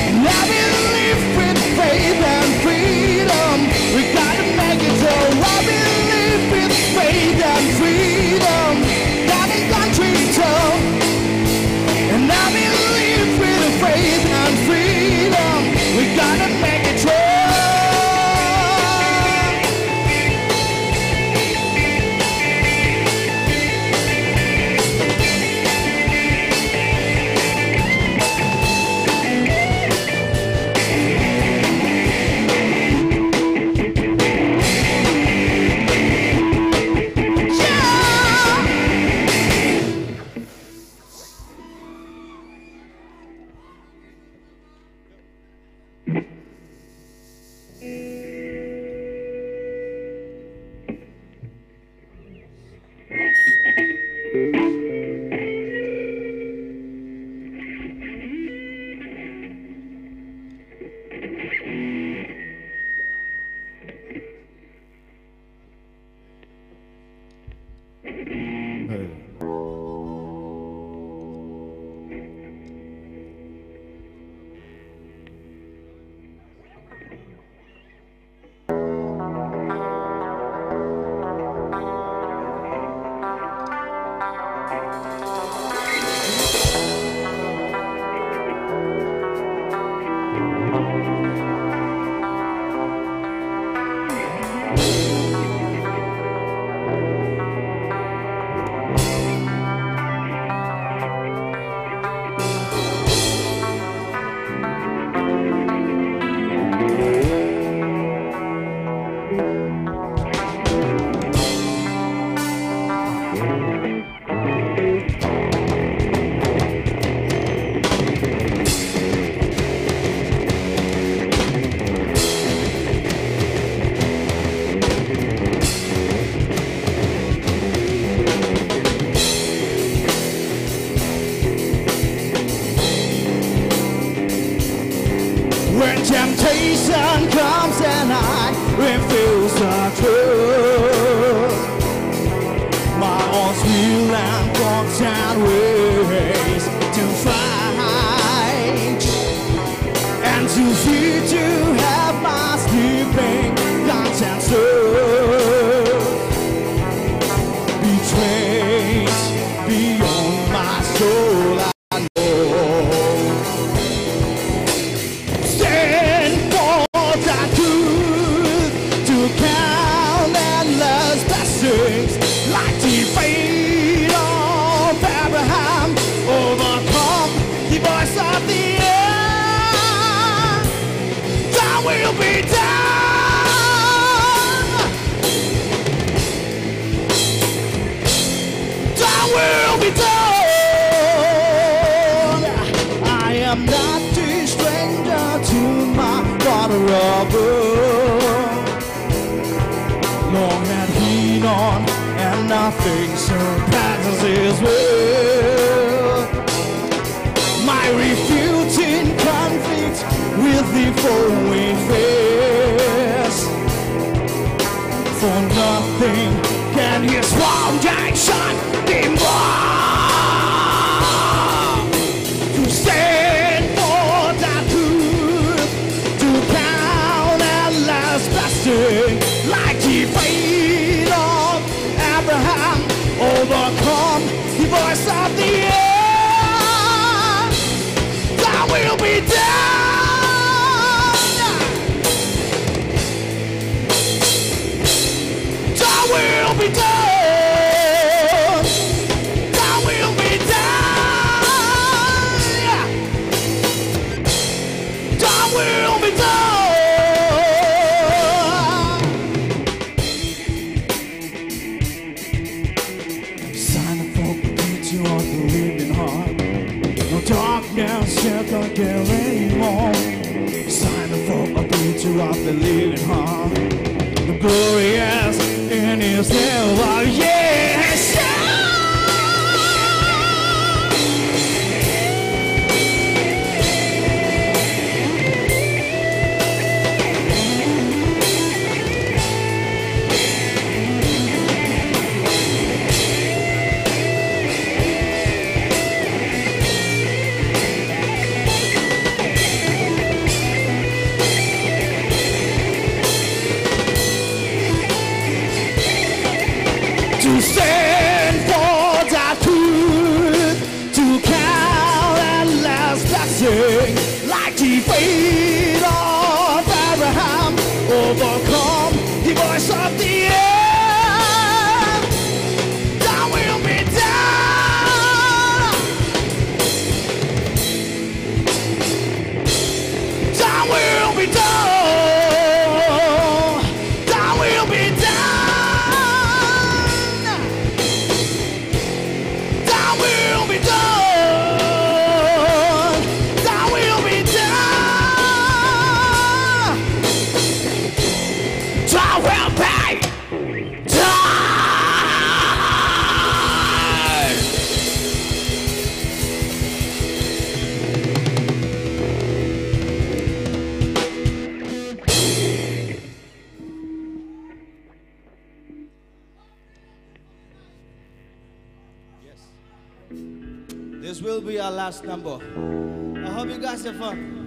And I believe with faith and freedom, we gotta make it through. I believe with faith and freedom, got a country too. It feels so true. My own will and thoughts and ways to fight and to see to have my sleeping conscience betrayed beyond my soul. I know. Stand for the truth to count endless blessings like the faith of Abraham. Overcome the voice of the earth. Thy will be done. Thy will be done. I am not a stranger to my brother. Long had he known, and nothing surpasses his will. My refuting conflict with the foe we face. For nothing can his foundation be more. To stand for the truth, to count endless blessing like the faith of Abraham. Overcome the voice of the earth. Thy will be done. Thy will be done. Thy will be done. Thy will be done. Sign of hope, picture of the living heart. No darkness shall conquer anymore. Sign of hope, a picture of the living heart. The glorious in his name, oh yes. Stand for the truth to count and last blessing, like the faith of Abraham, overcome the voice of the end. Thy will be done. Thy will be done. Thy will be done. Thy will be done. Thy will be done. Thy will be done. Yes. This will be our last number. I hope you guys have fun.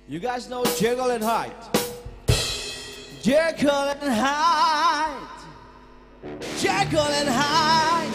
You guys know Jekyll and Hyde? Jekyll and Hyde. Jekyll and Hyde.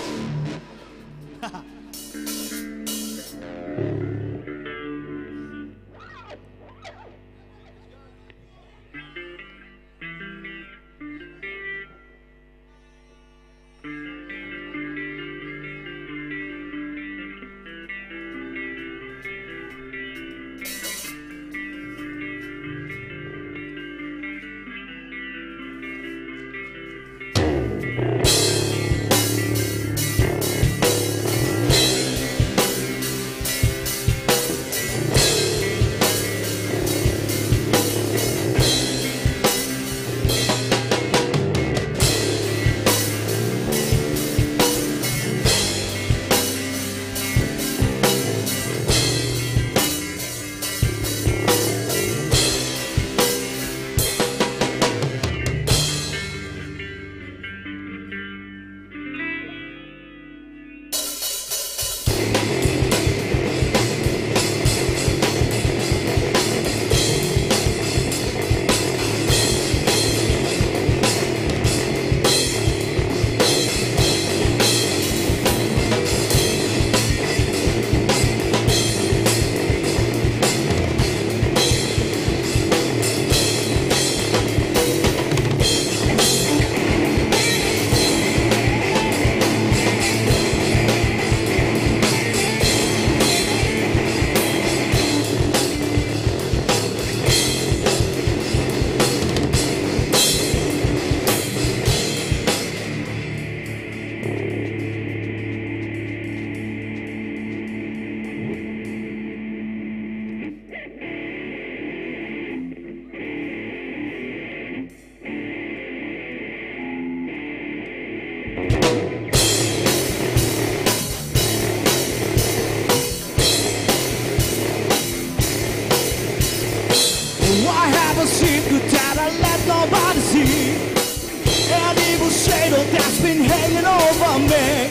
Shadow that's been hanging over me.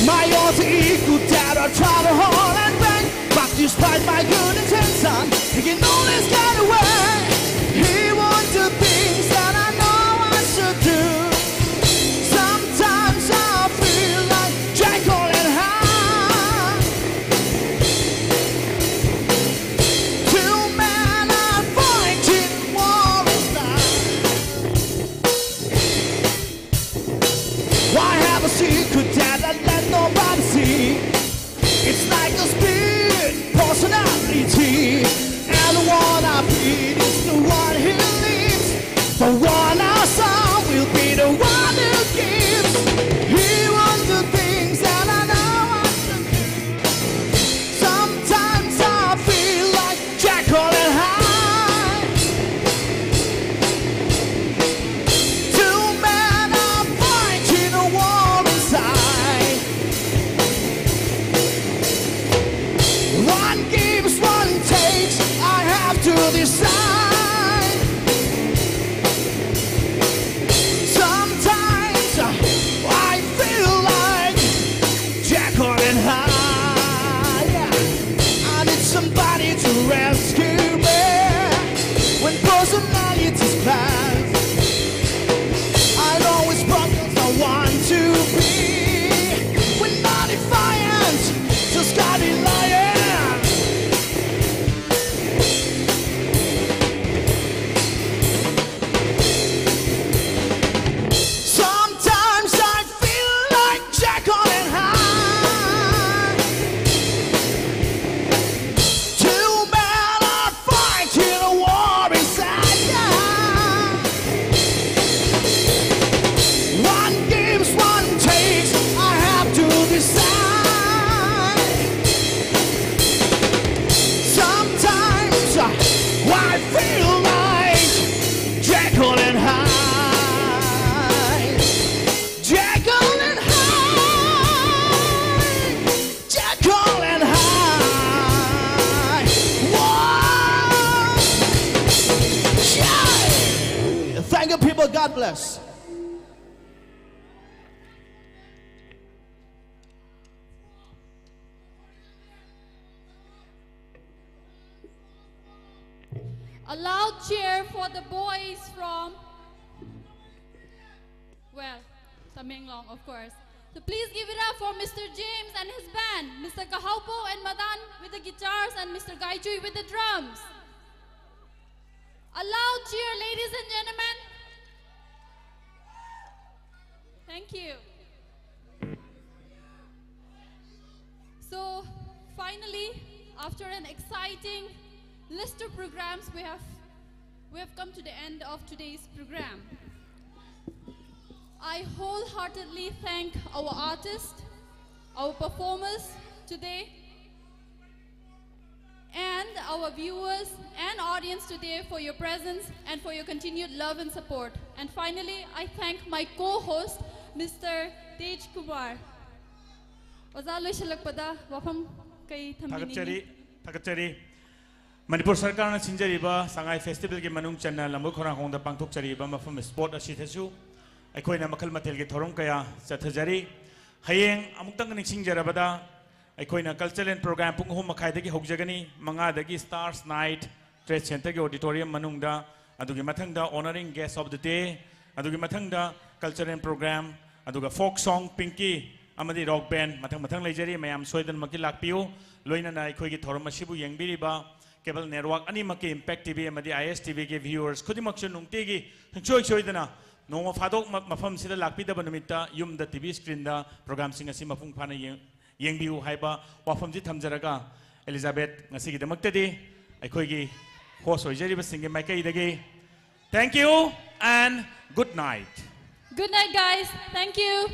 My alter ego that I try to hold and bang. But despite my good intention, he can always get away. He won't do things that I know I should do. Sometimes I feel like Jekyll and Hyde. Two men are fighting war inside. Why have a secret that I let nobody see? It's like a split personality. And the one I feed is the one he leaves. The one I saw will be the one who gives. He wants the things that I know I should do. Sometimes I feel like Jekyll and Hyde. Two men are fighting a war inside. One gives, one takes. I have to decide. Sometimes I feel like Jekyll and Hyde. I need somebody to rescue me when personalities clash. I know it's broken, I want to be with my defiance, just got it lying. Sometimes I feel like Jekyll and Hyde. Two men are fighting a war inside. One gives, one takes. I have to decide. Sometimes I feel like Jekyll and Hyde. Jekyll and Hyde. Jekyll and Hyde. Whoa. Yeah. Thank you, people. God bless. A loud cheer for the boys from, well, Tamenglong, of course. So please give it up for Mister James and his band, Mister Kahaopo and Madan with the guitars, and Mister Gaichui with the drums. A loud cheer, ladies and gentlemen. Thank you. So, finally, after an exciting list of programs, we have, we have come to the end of today's program. I wholeheartedly thank our artists, our performers today, and our viewers and audience today for your presence and for your continued love and support. And finally, I thank my co-host, Mister Tej Kumar. ꯑꯣꯖꯥ, ꯂꯣꯏꯁꯤꯜꯂꯛꯄꯗ ꯋꯥꯐꯝ ꯀꯩ ꯊꯝꯕꯤꯅꯤꯡꯉꯤ? ꯊꯥꯒꯠꯆꯔꯤ꯫ ꯊꯥꯒꯠꯆꯔꯤ꯫ ꯃꯅꯤꯄꯨꯔ ꯁꯔꯀꯥꯔꯅ ꯁꯤꯟꯖꯔꯤꯕ ꯁꯉꯥꯏ ꯐꯦꯁꯇꯤꯚꯦꯜꯒꯤ ꯃꯅꯨꯡ ꯆꯟꯅ ꯂꯝꯕꯣꯏ ꯈꯣꯡꯅꯥꯡꯈꯣꯡꯗ ꯄꯥꯡꯊꯣꯛꯆꯔꯤꯕ ꯃꯐꯝ ꯁ꯭ꯄꯣꯔꯠ ꯑꯁꯤꯗꯁꯨ ꯑꯩꯈꯣꯏꯅ ꯃꯈꯜ ꯃꯊꯦꯜꯒꯤ ꯊꯧꯔꯝ ꯀꯌꯥ ꯆꯠꯊꯖꯔꯤ꯫ ꯍꯌꯦꯡ ꯑꯃꯨꯛꯇꯪ ꯅꯤꯡꯁꯤꯡꯖꯔꯕꯗ, ꯑꯩꯈꯣꯏꯅ ꯀꯜꯆꯔꯦꯜ ꯄ꯭ꯔꯣꯒ꯭ꯔꯥꯝ ꯄꯨꯡ ꯑꯍꯨꯝ ꯃꯈꯥꯏꯗꯒꯤ ꯍꯧꯖꯒꯅꯤ꯫ ꯃꯉꯥꯗꯒꯤ ꯁ꯭ꯇꯥꯔꯁ ꯅꯥꯏꯠ ꯇ꯭ꯔꯦꯗ ꯁꯦꯟꯇꯔꯒꯤ ꯑꯣꯗꯤꯇꯣꯔꯤꯌꯝ ꯃꯅꯨꯡꯗ, ꯑꯗꯨꯒꯤ ꯃꯊꯪꯗ ꯑꯣꯅꯔꯤꯡ ꯒꯦꯁ ꯑꯣꯐ ꯗ ꯗꯦ, ꯑꯗꯨꯒꯤ ꯃꯊꯪꯗ ꯀꯜꯆꯔꯦꯜ ꯄ꯭ꯔꯣꯒ꯭ꯔꯥꯝ, ꯑꯗꯨꯒ ꯐꯣꯛ ꯁꯣꯡ, ꯄꯤꯡꯀꯤ ꯑꯃꯗꯤ ꯔꯣꯛ ꯕꯦꯟ ꯃꯊꯪ ꯃꯊꯪ ꯂꯩꯖꯔꯤ꯫ ꯃꯌꯥꯝ ꯁꯣꯏꯗꯅꯃꯛꯀꯤ ꯂꯥꯛꯄꯤꯌꯨ꯫ ꯂꯣꯏꯅꯅ ꯑꯩꯈꯣꯏꯒꯤ ꯊꯧꯔꯝ ꯑꯁꯤꯕꯨ ꯌꯦꯡꯕꯤꯔꯤꯕ ꯀꯦꯕꯜ ꯅꯦꯠꯋꯥꯔꯛ ꯑꯅꯤꯃꯛꯀꯤ, ꯏꯝꯄꯦꯛ ꯇꯤ ꯚꯤ ꯑꯃꯗꯤ ꯑꯥꯏ ꯑꯦꯁ ꯇꯤ ꯚꯤꯒꯤ ꯚ꯭ꯌꯨꯋꯔꯁ ꯈꯨꯗꯤꯡꯃꯛꯁꯨ ꯅꯨꯡꯇꯤꯒꯤ ꯁꯨꯡꯁꯣꯏ ꯁꯣꯏꯗꯅ ꯅꯣꯡꯃ ꯐꯥꯗꯣꯛ ꯃ-, ꯃꯐꯝꯁꯤꯗ ꯂꯥꯛꯄꯤꯗꯕ ꯅꯨꯃꯤꯠꯇ ꯌꯨꯝꯗ ꯇꯤ ꯚꯤ ꯁ꯭ꯀ꯭ꯔꯤꯟꯗ ꯄ꯭ꯔꯣꯒ꯭ꯔꯥꯝꯁꯤꯡ ꯑꯁꯤ ꯃꯄꯨꯡ ꯐꯥꯅ ꯌꯦꯡ-, ꯌꯦꯡꯕꯤꯌꯨ ꯍꯥꯏꯕ ꯋꯥꯐꯝꯁꯤ ꯊꯝꯖꯔꯒ, ꯑꯦꯂꯤꯖꯥꯕꯦꯠ, ꯉꯁꯤꯒꯤꯗꯃꯛꯇꯗꯤ ꯑꯩꯈꯣꯏꯒꯤ ꯍꯣꯁ ꯑꯣꯏꯖꯔꯤꯕꯁꯤꯡꯒꯤ ꯃꯥꯏꯀꯩꯗꯒꯤ thank you and good night. Good night, guys. Thank you.